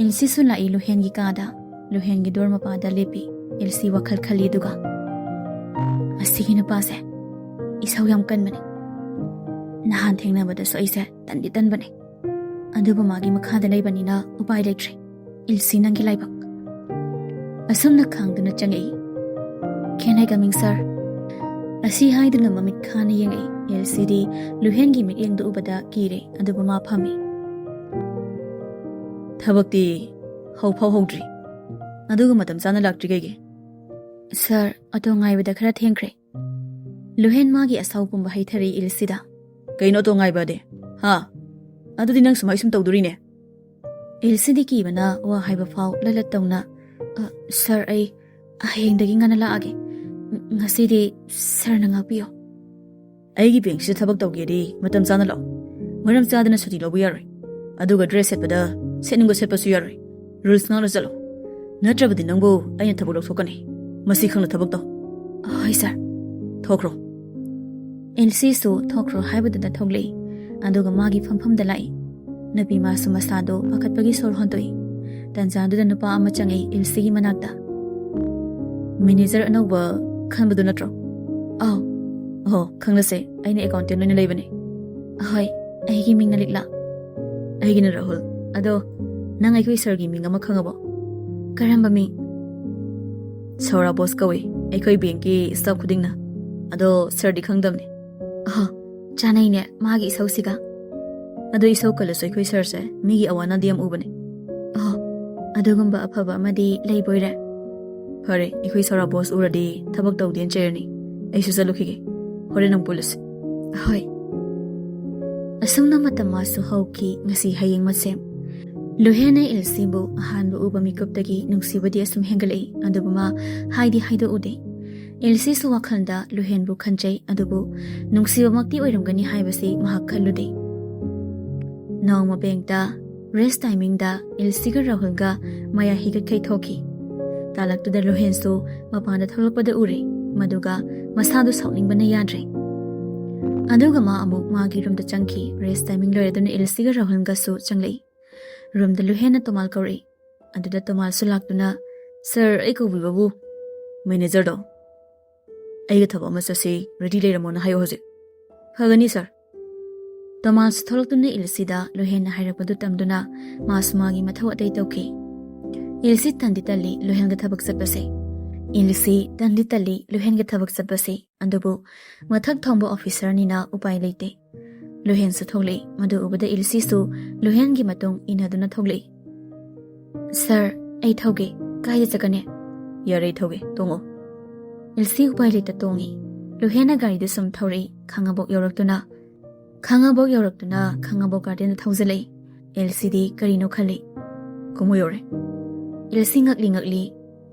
ꯑꯦꯜꯁꯤꯁꯨ ꯂꯥꯛꯏ ꯂꯨꯍꯦꯟꯒꯤ ꯀꯥꯗ꯫ ꯂꯨꯍꯦꯟꯒꯤ ꯗꯣꯔ ꯃꯄꯥꯗ ꯂꯦꯞꯄꯤ꯫ ꯑꯦꯜꯁꯤ ꯋꯥꯈꯜ ꯈꯜꯂꯤ, ꯑꯗꯨꯒ, "ꯑꯁꯤꯒꯤ ꯅꯨꯄꯥꯁꯦ ꯏꯁꯧ ꯌꯥꯝ ꯀꯟꯕꯅꯦ꯫ ꯅꯍꯥꯟ ꯊꯦꯡꯅꯕꯗꯁꯨ ꯑꯩꯁꯦ ꯇꯟꯗꯤ ꯇꯟꯕꯅꯦ꯫ ꯑꯗꯨꯕꯨ ꯃꯥꯒꯤ ꯃꯈꯥꯗ ꯂꯩꯕꯅꯤꯅ ꯎꯄꯥꯏ ꯂꯩꯇ꯭ꯔꯦ꯫ ꯑꯦꯜꯁꯤ, ꯅꯪꯒꯤ ꯂꯥꯏꯕꯛ꯫" ꯑꯁꯨꯝꯅ ꯈꯥꯡꯗꯨꯅ ꯆꯪꯉꯛꯏ꯫ "Can I coming, sir?" ꯑꯁꯤ ꯍꯥꯏꯗꯨꯅ ꯃꯃꯤꯠ ꯈꯥꯅ ꯌꯦꯡꯉꯛꯏ꯫ ꯑꯦꯜꯁꯤꯗꯤ ꯂꯨꯍꯦꯟꯒꯤ ꯃꯤꯠꯌꯦꯡꯗꯨ ꯎꯕꯗ ꯀꯤꯔꯦ, ꯑꯗꯨꯕꯨ ꯃꯥ ꯐꯝꯃꯤ꯫ "ꯊꯕꯛꯇꯤ ꯍꯧꯐꯥꯎ ꯍꯧꯗ꯭ꯔꯤ, ꯑꯗꯨꯒ ꯃꯇꯝ ꯆꯥꯅ ꯂꯥꯛꯇ꯭ꯔꯤ ꯀꯩꯒꯤ?" "ꯁꯥꯔ, ꯑꯣꯇꯣ ꯉꯥꯏꯕꯗ ꯈꯔ ꯊꯦꯡꯈ꯭ꯔꯦ꯫" ꯂꯨꯍꯦꯟ ꯃꯥꯒꯤ ꯑꯁꯥꯎ ꯄꯨꯝꯕ ꯍꯩꯊꯔꯛꯏ ꯑꯦꯜꯁꯤꯗ꯫ "ꯀꯩꯅꯣ ꯑꯣꯇꯣ ꯉꯥꯏꯕꯗꯤ? ꯍꯥ? ꯑꯗꯨꯗꯤ ꯅꯪ ꯁꯨꯃꯥꯏ ꯁꯨꯝ ꯇꯧꯗꯣꯔꯤꯅꯦ?" ꯑꯦꯜꯁꯤꯗꯤ ꯀꯤꯕꯅ ꯋꯥ ꯍꯥꯏꯕ ꯐꯥꯎ ꯂꯠꯂꯠ ꯇꯧꯅ, "ꯑ, ꯁꯥꯔ, ꯑꯩ ꯍꯌꯦꯡꯗꯒꯤ ꯉꯟꯅ ꯂꯥꯛꯑꯒꯦ꯫ ꯉ-, ꯉꯁꯤꯗꯤ ꯁꯥꯔꯅ ꯉꯥꯛꯄꯤꯌꯣ꯫" "ꯑꯩꯒꯤ ꯕꯦꯡꯁꯤꯗ ꯊꯕꯛ ꯇꯧꯒꯦꯗꯤ ꯃꯇꯝ ꯆꯥꯅ ꯂꯥꯛꯑꯣ꯫ ꯃꯔꯝ ꯆꯥꯗꯅ ꯁꯨꯇꯤ ꯂꯧꯕ ꯌꯥꯔꯣꯏ꯫ ꯑꯗꯨꯒ ꯗ꯭ꯔꯦꯁ ꯁꯦꯠꯄꯗ ꯁꯦꯠꯅꯤꯡꯕ ꯁꯦꯠꯄꯁꯨ ꯌꯥꯔꯣꯏ꯫ ꯔꯨꯜꯁ ꯉꯥꯛꯅ ꯆꯠꯂꯣ꯫ ꯅꯠꯇ꯭ꯔꯕꯗꯤ ꯅꯪꯕꯨ ꯑꯩꯅ ꯊꯕꯛ ꯂꯧꯊꯣꯛꯀꯅꯤ꯫" ꯃꯁꯤ ꯈꯪꯅ ꯊꯕꯛ ꯇꯧ꯫ ꯍꯣꯏ ꯁꯥꯔ꯫ ꯊꯣꯛꯈ꯭ꯔꯣ꯫ ꯑꯦꯜꯁꯤꯁꯨ ꯊꯣꯛꯈ꯭ꯔꯣ ꯍꯥꯏꯕꯗꯨꯗ ꯊꯣꯛꯂꯛꯏ꯫ ꯑꯗꯨꯒ ꯃꯥꯒꯤ ꯐꯝꯐꯝꯗ ꯂꯥꯛꯏ꯫ ꯅꯨꯄꯤ ꯃꯥꯁꯨ ꯃꯁꯥꯗꯣ ꯄꯥꯈꯠꯄꯒꯤ ꯁꯣꯔ ꯍꯣꯟꯗꯣꯛꯏ꯫ ꯇꯟꯖꯥꯗꯨꯗ ꯅꯨꯄꯥ ꯑꯃ ꯆꯪꯉꯛꯏ ꯑꯦꯜꯁꯤꯒꯤ ꯃꯅꯥꯛꯇ꯫ "ꯃꯦꯅꯦꯖꯔ ꯑꯅꯧꯕ ꯈꯟꯕꯗꯨ ꯅꯠꯇ꯭ꯔꯣ?" "ꯑꯥꯎ꯫ ꯑꯍꯣ, ꯈꯪꯅꯁꯦ, ꯑꯩꯅ ꯑꯦꯀꯥꯎꯟꯇꯦꯟ ꯑꯣꯏꯅ ꯂꯩꯕꯅꯦ꯫" "ꯑꯍꯣꯏ, ꯑꯩꯒꯤ ꯃꯤꯡꯅ ꯂꯤꯛꯂꯥ꯫" "ꯑꯩꯒꯤꯅ ꯔꯥꯍꯨꯜ꯫ ꯑꯗꯣ ꯅꯪ ꯑꯩꯈꯣꯏ ꯁꯥꯔꯒꯤ ꯃꯤꯡ ꯑꯃ ꯈꯪꯉꯕꯣ?" "ꯀꯔꯝꯕ ꯃꯤꯡ?" "ꯁꯧꯔꯥ ꯕꯣꯁ ꯀꯧꯏ, ꯑꯩꯈꯣꯏ ꯕꯦꯡꯀꯤ ꯁ꯭ꯇꯥꯐ ꯈꯨꯗꯤꯡꯅ꯫ ꯑꯗꯣ ꯁꯥꯔꯗꯤ ꯈꯪꯗꯕꯅꯤ꯫" "ꯑꯍꯣ, ꯆꯥꯅꯩꯅꯦ ꯃꯥꯒꯤ ꯏꯁꯧꯁꯤꯒ꯫" "ꯑꯗꯣ ꯏꯁꯧ ꯀꯜꯂꯁꯨ ꯑꯩꯈꯣꯏ ꯁꯥꯔꯁꯦ ꯃꯤꯒꯤ ꯑꯋꯥꯅꯥꯗꯤ ꯌꯥꯝ ꯎꯕꯅꯦ꯫" "ꯑꯍꯣ, ꯑꯗꯨꯒꯨꯝꯕ ꯑꯐꯕ ꯑꯃꯗꯤ ꯂꯩꯕꯣꯏꯔꯦ꯫" "ꯐꯔꯦ, ꯑꯩꯈꯣꯏ ꯁꯧꯔꯥ ꯕꯣꯁ ꯎꯔꯗꯤ ꯊꯕꯛ ꯇꯧꯗꯦꯅ ꯆꯩꯔꯅꯤ꯫ ꯑꯩꯁꯨ ꯆꯠꯂꯨꯈꯤꯒꯦ꯫ ꯍꯣꯔꯦꯟ ꯑꯃꯨꯛ ꯄꯨꯜꯂꯁꯤ꯫" "ꯍꯣꯏ꯫" ꯑꯁꯨꯝꯅ ꯃꯇꯝ ꯃꯥꯁꯨ ꯍꯧꯈꯤ, ꯉꯁꯤ ꯍꯌꯦꯡ ꯃꯁꯦꯝ꯫ ꯂꯨꯍꯦꯟꯅ ꯑꯦꯜꯁꯤꯕꯨ ꯑꯍꯥꯟꯕ ꯎꯕ ꯃꯤꯀꯨꯞꯇꯒꯤ ꯅꯨꯡꯁꯤꯕꯗꯤ ꯑꯁꯨꯝ ꯍꯦꯟꯒꯠꯂꯛꯏ, ꯑꯗꯨꯕꯨ ꯃꯥ ꯍꯥꯏꯗꯤ ꯍꯥꯏꯗꯣꯛꯎꯗꯦ꯫ ꯑꯦꯜꯁꯤꯁꯨ ꯋꯥꯈꯜꯗ ꯂꯨꯍꯦꯟꯕꯨ ꯈꯟꯖꯩ, ꯑꯗꯨꯕꯨ ꯅꯨꯡꯁꯤꯕꯃꯛꯇꯤ ꯑꯣꯏꯔꯝꯒꯅꯤ ꯍꯥꯏꯕꯁꯤ ꯃꯍꯥꯛ ꯈꯜꯂꯨꯗꯦ꯫ ꯅꯣꯡꯃ ꯕꯦꯡꯛꯇ ꯔꯦꯁ ꯇꯥꯏꯃꯤꯡꯗ ꯑꯦꯜꯁꯤꯒ ꯔꯥꯍꯨꯜꯒ ꯃꯌꯥ ꯍꯤꯒꯠꯈꯩ ꯊꯣꯛꯈꯤ꯫ ꯇꯥꯂꯛꯇꯨꯗ ꯂꯨꯍꯦꯟꯁꯨ ꯃꯄꯥꯟꯗ ꯊꯣꯛꯂꯛꯄꯗ ꯎꯔꯦ꯫ ꯃꯗꯨꯒ ꯃꯁꯥꯗꯨ ꯁꯥꯎꯅꯤꯡꯕꯅ ꯌꯥꯗ꯭ꯔꯦ꯫ ꯑꯗꯨꯒ ꯃꯥ ꯑꯃꯨꯛ ꯃꯥꯒꯤ ꯔꯨꯝꯗ ꯆꯪꯈꯤ꯫ ꯔꯦꯁ ꯇꯥꯏꯃꯤꯡ ꯂꯣꯏꯔꯗꯨꯅ ꯑꯦꯜꯁꯤꯒ ꯔꯥꯍꯨꯜꯒꯁꯨ ꯆꯪꯂꯛꯏ꯫ ꯔꯨꯝꯗ ꯂꯨꯍꯦꯟꯅ ꯇꯣꯃꯥꯜ ꯀꯧꯔꯛꯏ꯫ ꯑꯗꯨꯗ ꯇꯣꯃꯥꯜꯁꯨ ꯂꯥꯛꯇꯨꯅ, "ꯁꯥꯔ, ꯑꯩ ꯀꯧꯕꯤꯕꯕꯨ?" "ꯃꯦꯅꯦꯖꯔꯗꯣ, ꯑꯩꯒ ꯊꯕꯛ ꯑꯃ ꯆꯠꯁꯤ, ꯔꯦꯗꯤ ꯂꯩꯔꯝꯃꯣꯅ ꯍꯥꯏꯌꯣ ꯍꯧꯖꯤꯛ꯫" "ꯐꯒꯅꯤ ꯁꯥꯔ꯫" ꯇꯣꯃꯥꯁ ꯊꯣꯛꯂꯛꯇꯨꯅ ꯏꯜꯁꯤꯗ ꯂꯨꯍꯦꯟꯅ ꯍꯥꯏꯔꯛꯄꯗꯨ ꯇꯝꯗꯨꯅ ꯃꯥꯁꯨ ꯃꯥꯒꯤ ꯃꯊꯧ ꯑꯇꯩ ꯇꯧꯈꯤ꯫ ꯏꯜꯁꯤ ꯇꯟꯗꯤ ꯇꯜꯂꯤ ꯂꯨꯍꯦꯟꯒ ꯊꯕꯛ ꯆꯠꯄꯁꯦ꯫ ꯏꯜꯁꯤ ꯇꯟꯗꯤ ꯇꯜꯂꯤ ꯂꯨꯍꯦꯟꯒ ꯊꯕꯛ ꯆꯠꯄꯁꯦ꯫ ꯑꯗꯨꯕꯨ ꯃꯊꯛ ꯊꯣꯡꯕ ꯑꯣꯐꯤꯁꯔꯅꯤꯅ ꯎꯄꯥꯏ ꯂꯩꯇꯦ꯫ ꯂꯨꯍꯦꯟꯁꯨ ꯊꯣꯛꯂꯛꯏ꯫ ꯃꯗꯨ ꯎꯕꯗ ꯏꯜꯁꯤꯁꯨ ꯂꯨꯍꯦꯟꯒꯤ ꯃꯇꯨꯡ ꯏꯟꯅꯗꯨꯅ ꯊꯣꯛꯂꯛꯏ꯫ "ꯁꯥꯔ, ꯑꯩ ꯊꯧꯒꯦ꯫ ꯀꯥꯏꯗ ꯆꯠꯀꯅꯤ?" "ꯌꯥꯔꯦ, ꯑꯩ ꯊꯧꯒꯦ꯫ ꯇꯣꯡꯉꯣ꯫" ꯏꯜꯁꯤ ꯎꯄꯥꯏ ꯂꯩꯇ ꯇꯣꯡꯉꯤ꯫ ꯂꯨꯍꯦꯟꯅ ꯒꯥꯔꯤꯗꯨ ꯁꯨꯝ ꯊꯧꯔꯛꯏ꯫ ꯈꯥꯉꯕꯣꯛ ꯌꯧꯔꯛꯇꯨꯅ, ꯈꯥꯉꯕꯣꯛ ꯌꯧꯔꯛꯇꯨꯅ ꯈꯥꯉꯕꯣꯛ ꯒꯥꯔꯗꯦꯟꯗ ꯊꯧꯖꯤꯜꯂꯛꯏ꯫ ꯏꯜꯁꯤꯗꯤ ꯀꯔꯤꯅꯣ ꯈꯜꯂꯤ꯫ "ꯀꯨꯝꯃꯨ ꯌꯧꯔꯦ꯫" ꯏꯜꯁꯤ ꯉꯛꯂꯤ ꯉꯛꯂꯤ,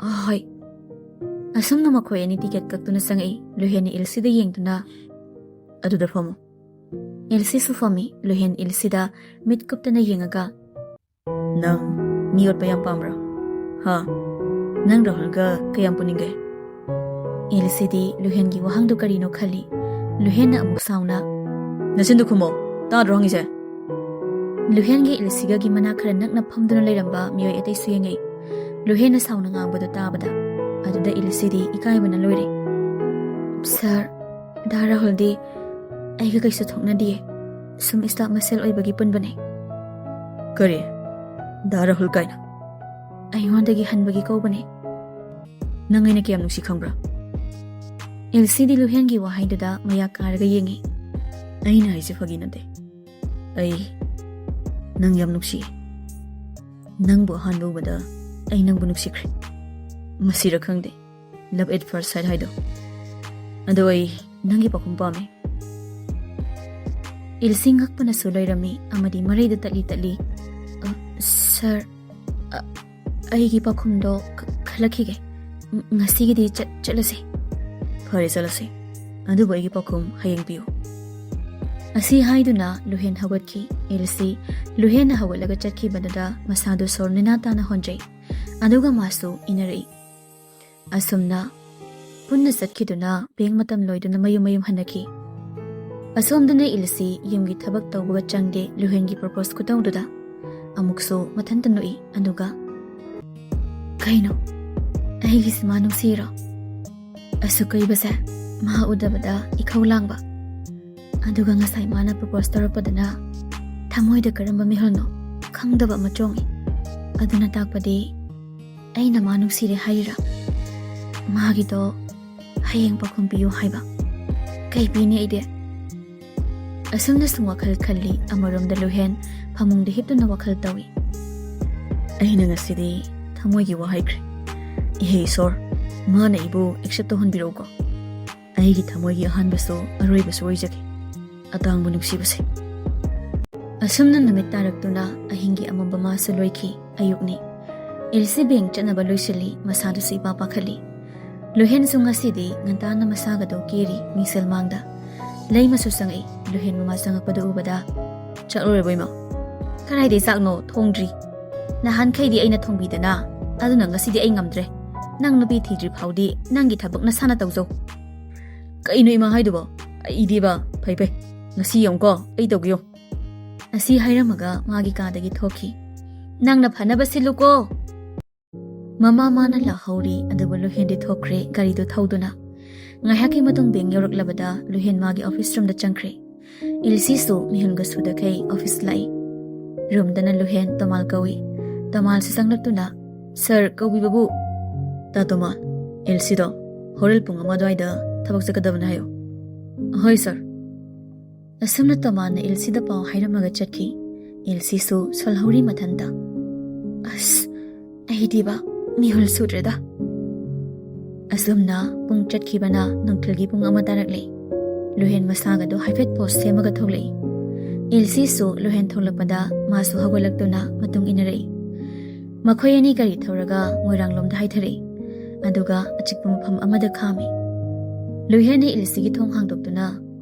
"ꯑꯍꯣꯏ꯫" ꯑꯁꯨꯝꯅ ꯃꯈꯣꯏ ꯑꯅꯤ ꯇꯤꯀꯦꯠ ꯀꯛꯇꯨꯅ ꯆꯪꯉꯛꯏ꯫ ꯂꯨꯍꯦꯟꯅ ꯏꯜꯁꯤꯗ ꯌꯦꯡꯗꯨꯅ, "ꯑꯗꯨꯗ ꯐꯝꯃꯨ꯫" ꯏꯜꯁꯤꯁꯨ ꯐꯝꯃꯤ꯫ ꯂꯨꯍꯦꯟ ꯏꯜꯁꯤꯗ ꯃꯤꯠ ꯀꯨꯞꯇꯅ ꯌꯦꯡꯉꯒ, "ꯅꯪ ꯃꯤ ꯑꯣꯠꯄ ꯌꯥꯝ ꯄꯥꯝꯕ꯭ꯔꯥ? ꯍꯥ? ꯅꯪ ꯔꯥꯍꯨꯜꯒ ꯀꯌꯥꯝ ꯄꯨꯅꯤꯡꯒꯦ?" ꯏꯜꯁꯤꯗꯤ ꯂꯨꯍꯦꯟꯒꯤ ꯋꯥꯍꯪꯗꯨ ꯀꯔꯤꯅꯣ ꯈꯜꯂꯤ꯫ ꯂꯨꯍꯦꯟꯅ ꯑꯃꯨꯛ ꯁꯥꯎꯅ, "ꯅꯆꯤꯟꯗꯨ ꯈꯨꯝꯃꯣ, ꯇꯥꯗ꯭ꯔꯣ ꯍꯪꯉꯤꯁꯦ?" ꯂꯨꯍꯦꯟꯒꯤ ꯏꯜꯁꯤꯒꯒꯤ ꯃꯅꯥꯛ ꯈꯔ ꯅꯛꯅ ꯐꯝꯗꯨꯅ ꯂꯩꯔꯝꯕ ꯃꯤꯑꯣꯏ ꯑꯇꯩꯁꯨ ꯌꯦꯡꯉꯛꯏ꯫ ꯂꯨꯍꯦꯟꯅ ꯁꯥꯎꯅ ꯉꯥꯡꯕꯗꯨ ꯇꯥꯕꯗ꯫ ꯑꯗꯨꯗ ꯏꯜꯁꯤꯗꯤ ꯏꯀꯥꯏꯕꯅ ꯂꯣꯏꯔꯦ꯫ "ꯁꯥꯔ, ꯗꯥ ꯔꯥꯍꯨꯜꯗꯤ ꯑꯩꯒ ꯀꯩꯁꯨ ꯊꯣꯛꯅꯗꯤꯌꯦ꯫ ꯁꯨꯝ ꯁ꯭ꯇꯥꯐ ꯃꯁꯦꯜ ꯑꯣꯏꯕꯒꯤ ꯄꯨꯟꯕꯅꯦ꯫" "ꯀꯔꯤ? ꯗꯥ ꯔꯥꯍꯨꯜ ꯀꯥꯏꯅ?" "ꯑꯩꯉꯣꯟꯗꯒꯤ ꯍꯟꯕꯒꯤ ꯀꯧꯕꯅꯦ꯫" "ꯅꯪ ꯑꯩꯅ ꯀꯌꯥꯝ ꯅꯨꯡꯁꯤ ꯈꯪꯕ꯭ꯔꯥ?" ꯏꯜꯁꯤꯗꯤ ꯂꯨꯍꯦꯟꯒꯤ ꯋꯥꯍꯩꯗꯨꯗ ꯃꯌꯥ ꯀꯥꯔꯒ ꯌꯦꯡꯉꯤ꯫ "ꯑꯩꯅ ꯍꯥꯏꯁꯦ ꯐꯥꯒꯤ ꯅꯠꯇꯦ꯫ ꯑꯩ ꯅꯪ ꯌꯥꯝ ꯅꯨꯡꯁꯤ꯫ ꯅꯪꯕꯨ ꯑꯍꯥꯟꯕ ꯎꯕꯗ ꯑꯩ ꯅꯪꯕꯨ ꯅꯨꯡꯁꯤꯈ꯭ꯔꯦ꯫ ꯃꯁꯤꯔ ꯈꯪꯗꯦ, love at first sight ꯍꯥꯏꯗꯣ꯫ ꯑꯗꯣ ꯑꯩ ꯅꯪꯒꯤ ꯄꯥꯎꯈꯨꯝ ꯄꯥꯝꯃꯦ꯫" ꯏꯜꯁꯤ ꯉꯛꯄꯅꯁꯨ ꯂꯣꯏꯔꯝꯃꯤ ꯑꯃꯗꯤ ꯃꯔꯩꯗ ꯇꯠꯂꯤ ꯇꯠꯂꯤ, "ꯑ, ꯁꯥꯔ, ꯑ, ꯑꯩꯒꯤ ꯄꯥꯎꯈꯨꯝꯗꯣ ꯈ-, ꯈꯜꯂꯛꯈꯤꯒꯦ꯫ ꯉ-, ꯉꯁꯤꯒꯤꯗꯤ ꯆꯠ-, ꯆꯠꯂꯁꯦ꯫" "ꯐꯔꯦ, ꯆꯠꯂꯁꯦ꯫ ꯑꯗꯨꯕꯨ ꯑꯩꯒꯤ ꯄꯥꯎꯈꯨꯝ ꯍꯌꯦꯡ ꯄꯤꯌꯨ꯫" ꯑꯁꯤ ꯍꯥꯏꯗꯨꯅ ꯂꯨꯍꯦꯟ ꯍꯧꯒꯠꯈꯤ꯫ ꯏꯜꯁꯤ ꯂꯨꯍꯦꯟꯅ ꯍꯧꯒꯠꯂꯒ ꯆꯠꯈꯤꯕꯗꯨꯗ ꯃꯁꯥꯗꯨ ꯁꯣꯔ ꯅꯦꯅꯥ ꯇꯥꯅ ꯍꯣꯟꯖꯩ꯫ ꯑꯗꯨꯒ ꯃꯥꯁꯨ ꯏꯟꯅꯔꯛꯏ꯫ ꯑꯁꯨꯝꯅ ꯄꯨꯟꯅ ꯆꯠꯈꯤꯗꯨꯅ ꯕꯦꯡ ꯃꯇꯝ ꯂꯣꯏꯗꯨꯅ ꯃꯌꯨꯝ ꯃꯌꯨꯝ ꯍꯟꯅꯈꯤ꯫ ꯑꯁꯣꯝꯗꯅ ꯏꯜꯁꯤ ꯌꯨꯝꯒꯤ ꯊꯕꯛ ꯇꯧꯕꯒ ꯆꯪꯗꯦ ꯂꯨꯍꯦꯟꯒꯤ ꯄ꯭ꯔꯣꯄꯣꯁ ꯈꯨꯇꯧꯗꯨꯗ꯫ ꯑꯃꯨꯛꯁꯨ ꯃꯊꯟꯇ ꯅꯣꯛꯏ, ꯑꯗꯨꯒ, "ꯀꯩꯅꯣ? ꯑꯩꯒꯤꯁꯤ ꯃꯥ ꯅꯨꯡꯁꯤꯔꯣ?" ꯑꯁꯨꯛ ꯀꯨꯏꯕꯁꯦ ꯃꯥ ꯎꯗꯕꯗ ꯏꯈꯧ ꯂꯥꯡꯕ꯫ ꯑꯗꯨꯒ ꯉꯁꯥꯏ ꯃꯥꯅ ꯄ꯭ꯔꯣꯄꯣꯁ ꯇꯧꯔꯛꯄꯗꯅ ꯊꯃꯣꯏꯗ ꯀꯔꯝꯕ ꯃꯤꯍꯨꯜꯅꯣ ꯈꯪꯗꯕ ꯑꯃ ꯆꯣꯡꯉꯤ꯫ ꯑꯗꯨꯅ ꯇꯥꯛꯄꯗꯤ ꯑꯩꯅ ꯃꯥ ꯅꯨꯡꯁꯤꯔꯦ ꯍꯥꯏꯔꯤꯔꯥ? ꯃꯥꯒꯤꯗꯣ ꯍꯌꯦꯡ ꯄꯥꯎꯈꯨꯝ ꯄꯤꯌꯨ ꯍꯥꯏꯕ꯫ ꯀꯩ ꯄꯤꯅꯤ ꯑꯩꯗꯤ? ꯑꯁꯨꯝꯅ ꯁꯨꯝ ꯋꯥꯈꯜ ꯈꯜꯂꯤ꯫ ꯑꯃꯔꯣꯝꯗ ꯂꯨꯍꯦꯟ ꯐꯃꯨꯡꯗ ꯍꯤꯞꯇꯨꯅ ꯋꯥꯈꯜ ꯇꯧꯏ꯫ ꯑꯩꯅ ꯉꯁꯤꯗꯤ ꯊꯃꯣꯏꯒꯤ ꯋꯥ ꯍꯥꯏꯈ꯭ꯔꯦ꯫ ꯏꯍꯦ ꯏꯁꯣꯔ, ꯃꯥꯅ ꯑꯩꯕꯨ ꯑꯦꯛꯁꯦꯞ ꯇꯧꯍꯟꯕꯤꯔꯛꯎꯀꯣ꯫ ꯑꯩꯒꯤ ꯊꯃꯣꯏꯒꯤ ꯑꯍꯥꯟꯕꯁꯨ ꯑꯔꯣꯏꯕꯁꯨ ꯑꯣꯏꯖꯒꯦ꯫ ꯑꯇꯥꯡꯕ ꯅꯨꯡꯁꯤꯕꯁꯦ꯫ ꯑꯁꯨꯝꯅ ꯅꯨꯃꯤꯠ ꯇꯥꯔꯛꯇꯨꯅ ꯑꯍꯤꯡꯒꯤ ꯑꯃꯝꯕ ꯃꯥꯁꯨ ꯂꯣꯏꯈꯤ꯫ ꯑꯌꯨꯛꯅꯤ꯫ ꯏꯜꯁꯤ ꯕꯦꯡ ꯆꯠꯅꯕ ꯂꯣꯏꯁꯤꯜꯂꯤ, ꯃꯁꯥꯗꯨꯁꯨ ꯏꯄꯥ ꯄꯥꯈꯠꯂꯤ꯫ ꯂꯨꯍꯦꯟꯁꯨ ꯉꯁꯤꯗꯤ ꯉꯟꯇꯥꯅ ꯃꯁꯥꯒꯗꯣ ꯀꯦꯔꯤ ꯃꯤꯡꯁꯦꯜ ꯃꯥꯡꯗ꯫ ꯂꯩꯃꯁꯨ ꯆꯪꯉꯛꯏ, ꯂꯨꯍꯦꯟ ꯃꯃꯥ ꯆꯪꯉꯛꯄꯗꯨ ꯎꯕꯗ꯫ "ꯆꯥꯛ ꯂꯣꯏꯔꯕꯣ ꯏꯃꯥ?" "ꯀꯗꯥꯏꯗꯩ ꯆꯥꯛꯅꯣ? ꯊꯣꯡꯗ꯭ꯔꯤ꯫ ꯅꯍꯥꯟꯈꯩꯗꯤ ꯑꯩꯅ ꯊꯣꯡꯕꯤꯗꯅ, ꯑꯗꯨꯅ ꯉꯁꯤꯗꯤ ꯑꯩ ꯉꯝꯗ꯭ꯔꯦ꯫ ꯅꯪ ꯅꯨꯄꯤ ꯊꯤꯗ꯭ꯔꯤ ꯐꯥꯎꯗꯤ ꯅꯪꯒꯤ ꯊꯕꯛ ꯅꯁꯥꯅ ꯇꯧꯖꯧ꯫ ꯀꯩꯅꯣ ꯏꯃꯥ ꯍꯥꯏꯗꯨꯕꯣ? ꯑꯩꯗꯤꯕ, ꯐꯩ ꯐꯩ, ꯉꯁꯤ ꯌꯦꯡꯉꯨꯀꯣ, ꯑꯩ ꯇꯧꯒꯦ ꯌꯦꯡꯉꯨ꯫ ꯑꯁꯤ ꯍꯥꯏꯔꯝꯃꯒ ꯃꯥꯒꯤ ꯀꯥꯗꯒꯤ ꯊꯣꯛꯈꯤ꯫ "ꯅꯪꯅ ꯐꯅꯕ ꯁꯤꯜꯂꯨꯀꯣ!" ꯃꯃꯥ ꯃꯥꯅ ꯂꯥꯛꯍꯧꯔꯤ, ꯑꯗꯨꯕꯨ ꯂꯨꯍꯦꯟꯗꯤ ꯊꯣꯛꯈ꯭ꯔꯦ ꯒꯥꯔꯤꯗꯨ ꯊꯧꯗꯨꯅ꯫ ꯉꯥꯏꯍꯥꯛꯀꯤ ꯃꯇꯨꯡ ꯕꯦꯡ ꯌꯧꯔꯛꯂꯕꯗ ꯂꯨꯍꯦꯟ ꯃꯥꯒꯤ ꯑꯣꯐꯤꯁ ꯔꯨꯝꯗ ꯆꯪꯈ꯭ꯔꯦ꯫ ꯏꯜꯁꯤꯁꯨ ꯃꯤꯍꯨꯟꯒ ꯁꯨꯗꯈꯩ ꯑꯣꯐꯤꯁ ꯂꯥꯛꯏ꯫ ꯔꯨꯝꯗꯅ ꯂꯨꯍꯦꯟ ꯇꯣꯃꯥꯜ ꯀꯧꯏ꯫ ꯇꯣꯃꯥꯜꯁꯨ ꯆꯪꯂꯛꯇꯨꯅ, "ꯁꯥꯔ ꯀꯧꯕꯤꯕꯕꯨ?" "ꯇꯥ ꯇꯣꯃꯥꯜ, ꯏꯜꯁꯤꯗꯣ ꯍꯣꯔꯦꯟ ꯄꯨꯡ ꯑꯃ ꯑꯗꯨꯋꯥꯏꯗ ꯊꯕꯛ ꯆꯠꯀꯗꯕꯅꯤ ꯍꯥꯏꯌꯨ꯫" "ꯍꯣꯏ ꯁꯥꯔ꯫" ꯑꯁꯨꯝꯅ ꯇꯣꯃꯥꯜꯅ ꯏꯜꯁꯤꯗ ꯄꯥꯎ ꯍꯥꯏꯔꯝꯃꯒ ꯆꯠꯈꯤ꯫ ꯏꯜꯁꯤꯁꯨ ꯁꯣꯜꯍꯧꯔꯤ ꯃꯊꯟꯇ꯫ "ꯑꯁ, ꯑꯩꯗꯤꯕ ꯃꯤꯍꯨꯜ ꯁꯨꯗ꯭ꯔꯦꯗ꯫" ꯑꯁꯨꯝꯅ ꯄꯨꯡ ꯆꯠꯈꯤꯕꯅ ꯅꯨꯡꯊꯤꯜꯒꯤ ꯄꯨꯡ ꯑꯃ ꯇꯥꯔꯛꯂꯦ꯫ ꯂꯨꯍꯦꯟ ꯃꯁꯥꯒꯗꯣ ꯍꯥꯏꯐꯦꯠ ꯄꯣꯁ ꯁꯦꯝꯃꯒ ꯊꯣꯛꯂꯛꯏ꯫ ꯏꯜꯁꯤꯁꯨ ꯂꯨꯍꯦꯟ ꯊꯣꯛꯂꯛꯄꯗ ꯃꯥꯁꯨ ꯍꯧꯒꯠꯂꯛꯇꯨꯅ ꯃꯇꯨꯡ ꯏꯟꯅꯔꯛꯏ꯫ ꯃꯈꯣꯏ ꯑꯅꯤ ꯒꯥꯔꯤ ꯊꯧꯔꯒ ꯃꯣꯏꯔꯥꯡꯂꯣꯝꯗ ꯍꯥꯏꯊꯔꯛꯏ꯫ ꯑꯗꯨꯒ ꯑꯆꯤꯛꯄ ꯃꯐꯝ ꯑꯃꯗ ꯈꯥꯝꯃꯤ꯫ ꯂꯨꯍꯦꯟꯅ ꯏꯜꯁꯤꯒꯤ ꯊꯣꯡ ꯍꯥꯡꯗꯣꯛꯇꯨꯅ,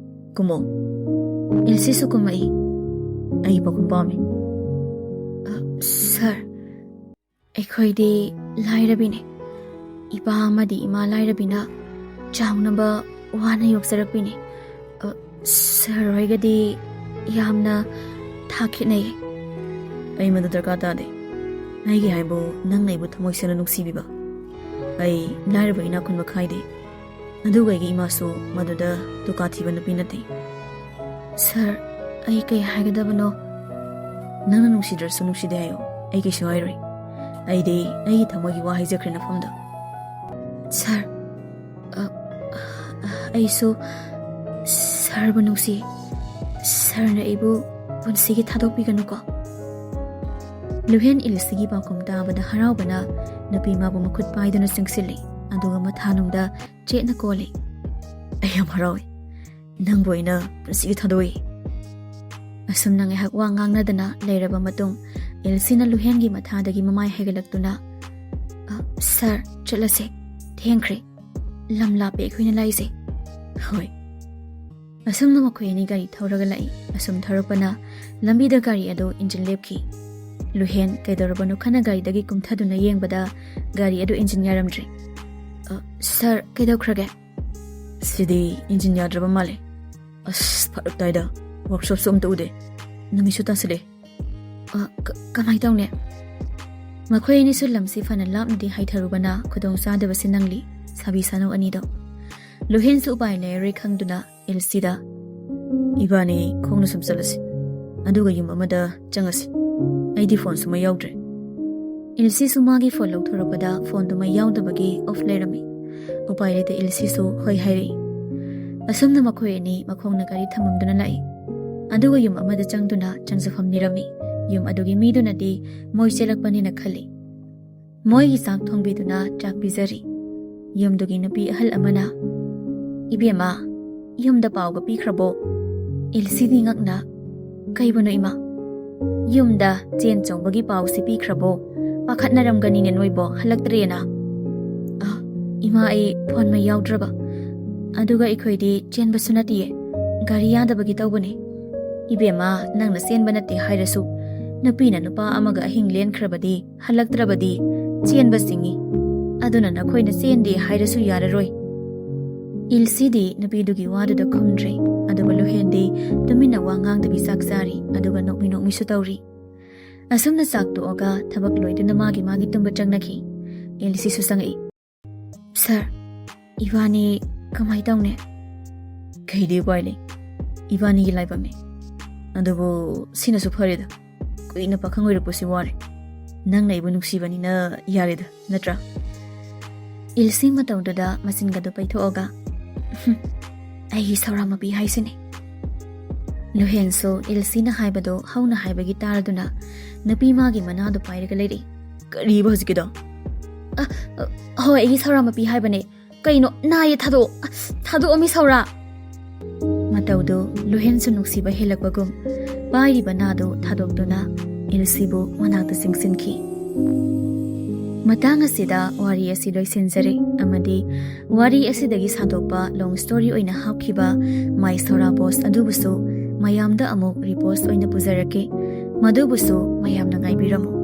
"ꯀꯨꯝꯃꯣ꯫" ꯏꯜꯁꯤꯁꯨ ꯀꯨꯝꯃꯛꯏ꯫ "ꯑꯩ ꯄꯥꯎꯈꯨꯝ ꯄꯥꯝꯃꯤ꯫" "ꯑ, ꯁꯥꯔ, ꯑꯩꯈꯣꯏꯗꯤ ꯂꯥꯏꯔꯕꯤꯅꯤ꯫ ꯏꯄꯥ ꯑꯃꯗꯤ ꯏꯃꯥ ꯂꯥꯏꯔꯕꯤꯅ ꯆꯥꯎꯅꯕ ꯋꯥꯅ ꯌꯣꯛꯆꯔꯛꯄꯤꯅꯤ꯫ ꯑ, ꯁꯥꯔ ꯍꯣꯏꯒꯗꯤ ꯌꯥꯝꯅ ꯊꯥ ꯈꯦꯠꯅꯩ꯫" "ꯑꯩ ꯃꯗꯨ ꯗꯔꯀꯥꯔ ꯇꯥꯗꯦ꯫ ꯑꯩꯒꯤ ꯍꯥꯏꯕꯨ ꯅꯪꯅ ꯑꯩꯕꯨ ꯊꯃꯣꯏ ꯁꯦꯡꯅ ꯅꯨꯡꯁꯤꯕꯤꯕ꯫ ꯑꯩ ꯂꯥꯏꯔꯕ ꯏꯅꯥꯛ ꯈꯨꯟꯕ ꯈꯥꯏꯗꯦ꯫ ꯑꯗꯨꯒ ꯑꯩꯒꯤ ꯏꯃꯥꯁꯨ ꯃꯗꯨꯗ ꯗꯨꯀꯥ ꯊꯤꯕ ꯅꯨꯄꯤ ꯅꯠꯇꯦ꯫" "ꯁꯥꯔ, ꯑꯩ ꯀꯩ ꯍꯥꯏꯒꯗꯕꯅꯣ?" "ꯅꯪꯅ ꯅꯨꯡꯁꯤꯗ꯭ꯔꯁꯨ ꯅꯨꯡꯁꯤꯗꯦ ꯍꯥꯏꯌꯣ, ꯑꯩ ꯀꯩꯁꯨ ꯍꯥꯏꯔꯣꯏ꯫ ꯑꯩꯗꯤ ꯑꯩꯒꯤ ꯊꯃꯣꯏꯒꯤ ꯋꯥ ꯍꯥꯏꯖꯈ꯭ꯔꯦ ꯅꯐꯝꯗ꯫" "ꯁꯥꯔ, ꯑ, ꯑ, ꯑꯩꯁꯨ ꯁꯥꯔꯕꯨ ꯅꯨꯡꯁꯤ꯫ ꯁꯥꯔꯅ ꯑꯩꯕꯨ ꯄꯨꯟꯁꯤꯒꯤ ꯊꯥꯗꯣꯛꯄꯤꯒꯅꯨꯀꯣ꯫" ꯂꯨꯍꯦꯟ ꯏꯜꯁꯤꯒꯤ ꯄꯥꯎꯈꯨꯝ ꯇꯥꯕꯗ ꯍꯔꯥꯎꯕꯅ ꯅꯨꯄꯤ ꯃꯥꯕꯨ ꯃꯈꯨꯠ ꯄꯥꯏꯗꯨꯅ ꯆꯪꯁꯤꯜꯂꯤ, ꯑꯗꯨꯒ ꯃꯊꯥꯅꯨꯡꯗ ꯆꯦꯠꯅ ꯀꯣꯜꯂꯤ꯫ "ꯑꯩ ꯌꯥꯝ ꯍꯔꯥꯎꯏ꯫ ꯅꯪꯕꯨ ꯑꯩꯅ ꯄꯨꯟꯁꯤꯒꯤ ꯊꯥꯗꯣꯛꯏ꯫" ꯑꯁꯨꯝꯅ ꯉꯥꯏꯍꯥꯛ ꯋꯥ ꯉꯥꯡꯅꯗꯅ ꯂꯩꯔꯕ ꯃꯇꯨꯡ, ꯏꯜꯁꯤꯅ ꯂꯨꯍꯦꯟꯒꯤ ꯃꯊꯥꯗꯒꯤ ꯃꯃꯥꯏ ꯍꯥꯏꯒꯠꯂꯛꯇꯨꯅ, "ꯑ, ꯁꯥꯔ, ꯆꯠꯂꯁꯦ꯫ ꯊꯦꯡꯈ꯭ꯔꯦ꯫ ꯂꯝ ꯂꯥꯞꯄꯦ ꯑꯩꯈꯣꯏꯅ ꯂꯥꯛꯏꯁꯦ꯫" "ꯍꯣꯏ꯫" ꯑꯁꯨꯝꯅ ꯃꯈꯣꯏ ꯑꯅꯤ ꯒꯥꯔꯤ ꯊꯧꯔꯒ ꯂꯥꯛꯏ꯫ ꯑꯁꯨꯝ ꯊꯧꯔꯛꯄꯅ ꯂꯝꯕꯤꯗ ꯒꯥꯔꯤ ꯑꯗꯨ ꯏꯟꯖꯤꯟ ꯂꯦꯞꯈꯤ꯫ ꯂꯨꯍꯦꯟ ꯀꯩꯗꯧꯔꯕꯅꯣ ꯈꯟꯅ ꯒꯥꯔꯤꯗꯒꯤ ꯀꯨꯝꯊꯗꯨꯅ ꯌꯦꯡꯕꯗ ꯒꯥꯔꯤ ꯑꯗꯨ ꯏꯟꯖꯤꯟ ꯌꯥꯔꯝꯗ꯭ꯔꯦ꯫ "ꯑ, ꯁꯥꯔ, ꯀꯩꯗꯧꯈ꯭ꯔꯒꯦ?" "ꯁꯤꯗꯤ ꯏꯟꯖꯤꯟ ꯌꯥꯗ꯭ꯔꯕ ꯃꯥꯜꯂꯦ꯫ ꯑꯁ, ꯐꯔꯛ ꯇꯥꯏꯗ꯫ ꯋꯥꯔꯛꯁꯣꯞꯁꯨ ꯑꯝꯇ ꯎꯗꯦ꯫ ꯅꯨꯃꯤꯠꯁꯨ ꯇꯥꯁꯤꯜꯂꯦ꯫ "ꯑ, ꯀ-, ꯀꯃꯥꯏ ꯇꯧꯅꯤ?" ꯃꯈꯣꯏ ꯑꯅꯤꯁꯨ ꯂꯝꯁꯤ ꯐꯅ ꯂꯥꯞꯅꯗꯤ ꯍꯥꯏꯊꯔꯨꯕꯅ ꯈꯨꯗꯣꯡꯆꯥꯗꯕꯁꯤ ꯅꯪꯂꯤ ꯁꯥꯕꯤ ꯁꯥꯅꯧ ꯑꯅꯤꯗꯣ꯫ ꯂꯨꯍꯦꯟꯁꯨ ꯎꯄꯥꯏ ꯂꯩꯔꯔꯣꯏ ꯈꯪꯗꯨꯅ ꯏꯜꯁꯤꯗ, "ꯏꯕꯥꯅꯤ ꯈꯣꯡꯅ ꯁꯨꯝ ꯆꯠꯂꯁꯤ, ꯑꯗꯨꯒ ꯌꯨꯝ ꯑꯃꯗ ꯆꯪꯉꯁꯤ꯫ ꯑꯩꯗꯤ ꯐꯣꯟꯁꯨ ꯃꯩ ꯌꯥꯎꯗ꯭ꯔꯦ꯫" ꯏꯜꯁꯤꯁꯨ ꯃꯥꯒꯤ ꯐꯣꯟ ꯂꯧꯊꯣꯔꯛꯄꯗ ꯐꯣꯟꯗꯨ ꯃꯩ ꯌꯥꯎꯗꯕꯒꯤ ꯑꯣꯐ ꯂꯩꯔꯝꯃꯤ꯫ ꯎꯄꯥꯏ ꯂꯩꯇ ꯏꯜꯁꯤꯁꯨ ꯍꯣꯏ ꯍꯥꯏꯔꯛꯏ꯫ ꯑꯁꯨꯝꯅ ꯃꯈꯣꯏ ꯑꯅꯤ ꯃꯈꯣꯡꯅ ꯒꯥꯔꯤ ꯊꯝꯃꯝꯗꯨꯅ ꯂꯥꯛꯏ꯫ ꯑꯗꯨꯒ ꯌꯨꯝ ꯑꯃꯗ ꯆꯪꯗꯨꯅ ꯆꯪꯖꯐꯝ ꯅꯤꯔꯝꯃꯤ꯫ ꯌꯨꯝ ꯑꯗꯨꯒꯤ ꯃꯤꯗꯨꯅꯗꯤ ꯃꯣꯏ ꯆꯦꯜꯂꯛꯄꯅꯤꯅ ꯈꯜꯂꯤ꯫ ꯃꯣꯏꯒꯤ ꯆꯥꯛ ꯊꯣꯡꯕꯤꯗꯨꯅ ꯆꯥꯛ ꯄꯤꯖꯔꯤ꯫ ꯌꯨꯝꯗꯨꯒꯤ ꯅꯨꯄꯤ ꯑꯍꯜ ꯑꯃꯅ, "ꯏꯕꯦꯝꯃ, ꯌꯨꯝꯗ ꯄꯥꯎꯒ ꯄꯤꯈ꯭ꯔꯕꯣ?" ꯏꯜꯁꯤꯗꯤ ꯉꯛꯅ, "ꯀꯩꯕꯨꯅꯣ ꯏꯃꯥ? ꯌꯨꯝꯗ ꯆꯦꯟ ꯆꯣꯡꯕꯒꯤ ꯄꯥꯎꯁꯤ ꯄꯤꯈ꯭ꯔꯕꯣ? ꯄꯥꯈꯠꯅꯔꯝꯒꯅꯤꯅꯦ ꯅꯣꯏꯕꯣ, ꯍꯜꯂꯛꯇ꯭ꯔꯦꯅ?" "ꯑ, ꯏꯃꯥ, ꯑꯩ ꯐꯣꯟ ꯃꯩ ꯌꯥꯎꯗ꯭ꯔꯕ꯫ ꯑꯗꯨꯒ ꯑꯩꯈꯣꯏꯗꯤ ꯆꯦꯟꯕꯁꯨ ꯅꯠꯇꯤꯌꯦ, ꯒꯥꯔꯤ ꯌꯥꯗꯕꯒꯤ ꯇꯧꯕꯅꯦ꯫" "ꯏꯕꯦꯝꯃ, ꯅꯪꯅ ꯆꯦꯟꯕ ꯅꯠꯇꯦ ꯍꯥꯏꯔꯁꯨ, ꯅꯨꯄꯤꯅ ꯅꯨꯄꯥ ꯑꯃꯒ ꯑꯍꯤꯡ ꯂꯦꯟꯈ꯭ꯔꯕꯗꯤ, ꯍꯜꯂꯛꯇ꯭ꯔꯕꯗꯤ ꯆꯦꯟꯕ ꯆꯤꯡꯏ꯫ ꯑꯗꯨꯅ ꯅꯈꯣꯏꯅ ꯆꯦꯟꯗꯦ ꯍꯥꯏꯔꯁꯨ ꯌꯥꯔꯔꯣꯏ꯫" ꯏꯜꯁꯤꯗꯤ ꯅꯨꯄꯤꯗꯨꯒꯤ ꯋꯥꯗꯨꯗ ꯈꯨꯝꯗ꯭ꯔꯦ, ꯑꯗꯨꯒ ꯂꯨꯍꯦꯟꯗꯤ ꯇꯨꯃꯤꯟꯅ ꯋꯥ ꯉꯥꯡꯗꯕꯤ ꯆꯥꯛ ꯆꯥꯔꯤ, ꯑꯗꯨꯒ ꯅꯣꯛꯃꯤ ꯅꯣꯛꯃꯤꯁꯨ ꯇꯧꯔꯤ꯫ ꯑꯁꯨꯝꯅ ꯆꯥꯛ ꯇꯣꯛꯑꯒ ꯊꯕꯛ ꯂꯣꯏꯗꯨꯅ ꯃꯥꯒꯤ ꯃꯥꯒꯤ ꯇꯨꯝꯕ ꯆꯪꯅꯈꯤ꯫ ꯏꯜꯁꯤꯁꯨ ꯆꯪꯉꯛꯏ꯫ "ꯁꯥꯔ, ꯏꯕꯥꯅꯤ ꯀꯃꯥꯏ ꯇꯧꯅꯤ?" "ꯀꯩꯗꯤ ꯎꯄꯥꯏ ꯂꯩ? ꯏꯕꯥꯅꯤꯒꯤ ꯂꯥꯏꯕꯛꯅꯤ꯫ ꯑꯗꯨꯕꯨ ꯁꯤꯅꯁꯨ ꯐꯔꯦꯗ꯫ ꯀꯨꯏꯅ ꯄꯥꯈꯪ ꯑꯣꯏꯔꯛꯄꯁꯤ ꯋꯥꯔꯦ꯫ ꯅꯪꯅ ꯑꯩꯕꯨ ꯅꯨꯡꯁꯤꯕꯅꯤꯅ ꯌꯥꯔꯦꯗ, ꯅꯠꯇ꯭ꯔꯥ?" ꯏꯜꯁꯤ ꯃꯇꯧꯗꯨꯗ ꯃꯆꯤꯟꯒꯗꯨ ꯄꯩꯊꯣꯛꯑꯒ, "ꯍꯨꯝ, ꯑꯩꯒꯤ ꯁꯧꯔꯥ ꯃꯄꯤ ꯍꯥꯏꯁꯤꯅꯤ꯫" ꯂꯨꯍꯦꯟꯁꯨ ꯏꯜꯁꯤꯅ ꯍꯥꯏꯕꯗꯨ ꯍꯧꯅ ꯍꯥꯏꯕꯒꯤ ꯇꯥꯔꯗꯨꯅ ꯅꯨꯄꯤ ꯃꯥꯒꯤ ꯃꯅꯥꯗꯨ ꯄꯥꯏꯔꯒ ꯂꯩꯔꯛꯏ꯫ "ꯀꯔꯤꯕ ꯍꯧꯖꯤꯛꯀꯤꯗꯣ?" "ꯑ, ꯑ, ꯍꯣꯏ, ꯑꯩꯒꯤ ꯁꯧꯔꯥ ꯃꯄꯤ ꯍꯥꯏꯕꯅꯦ꯫ ꯀꯩꯅꯣ, ꯅꯥꯏꯌꯦ, ꯊꯥꯗꯣꯛꯑꯣ꯫ ꯑꯁ, ꯊꯥꯗꯣꯛꯑꯣ, ꯃꯤ ꯁꯧꯔꯥ!" ꯃꯇꯧꯗꯨ ꯂꯨꯍꯦꯟꯁꯨ ꯅꯨꯡꯁꯤꯕ ꯍꯦꯜꯂꯛꯄꯒꯨꯝ ꯄꯥꯏꯔꯤꯕ ꯅꯥꯗꯨ ꯊꯥꯗꯣꯛꯇꯨꯅ ꯏꯜꯁꯤꯕꯨ ꯃꯅꯥꯛꯇ ꯆꯤꯡꯁꯤꯟꯈꯤ꯫ ꯃꯇꯥꯡ ꯑꯁꯤꯗ ꯋꯥꯔꯤ ꯑꯁꯤ ꯂꯣꯏꯁꯤꯟꯖꯔꯦ, ꯑꯃꯗꯤ ꯋꯥꯔꯤ ꯑꯁꯤꯗꯒꯤ ꯁꯥꯗꯣꯛꯄ ꯂꯣꯡ ꯁ꯭ꯇꯣꯔꯤ ꯑꯣꯏꯅ ꯍꯥꯞꯈꯤꯕ ꯃꯥꯏ ꯁꯧꯔꯥ ꯄꯣꯁ ꯑꯗꯨꯕꯨꯁꯨ ꯃꯌꯥꯝꯗ ꯑꯃꯨꯛ ꯔꯤꯄꯣꯁ ꯑꯣꯏꯅ ꯄꯨꯖꯔꯛꯀꯦ꯫ ꯃꯗꯨꯕꯨꯁꯨ ꯃꯌꯥꯝꯅ ꯉꯥꯏꯕꯤꯔꯝꯃꯨ꯫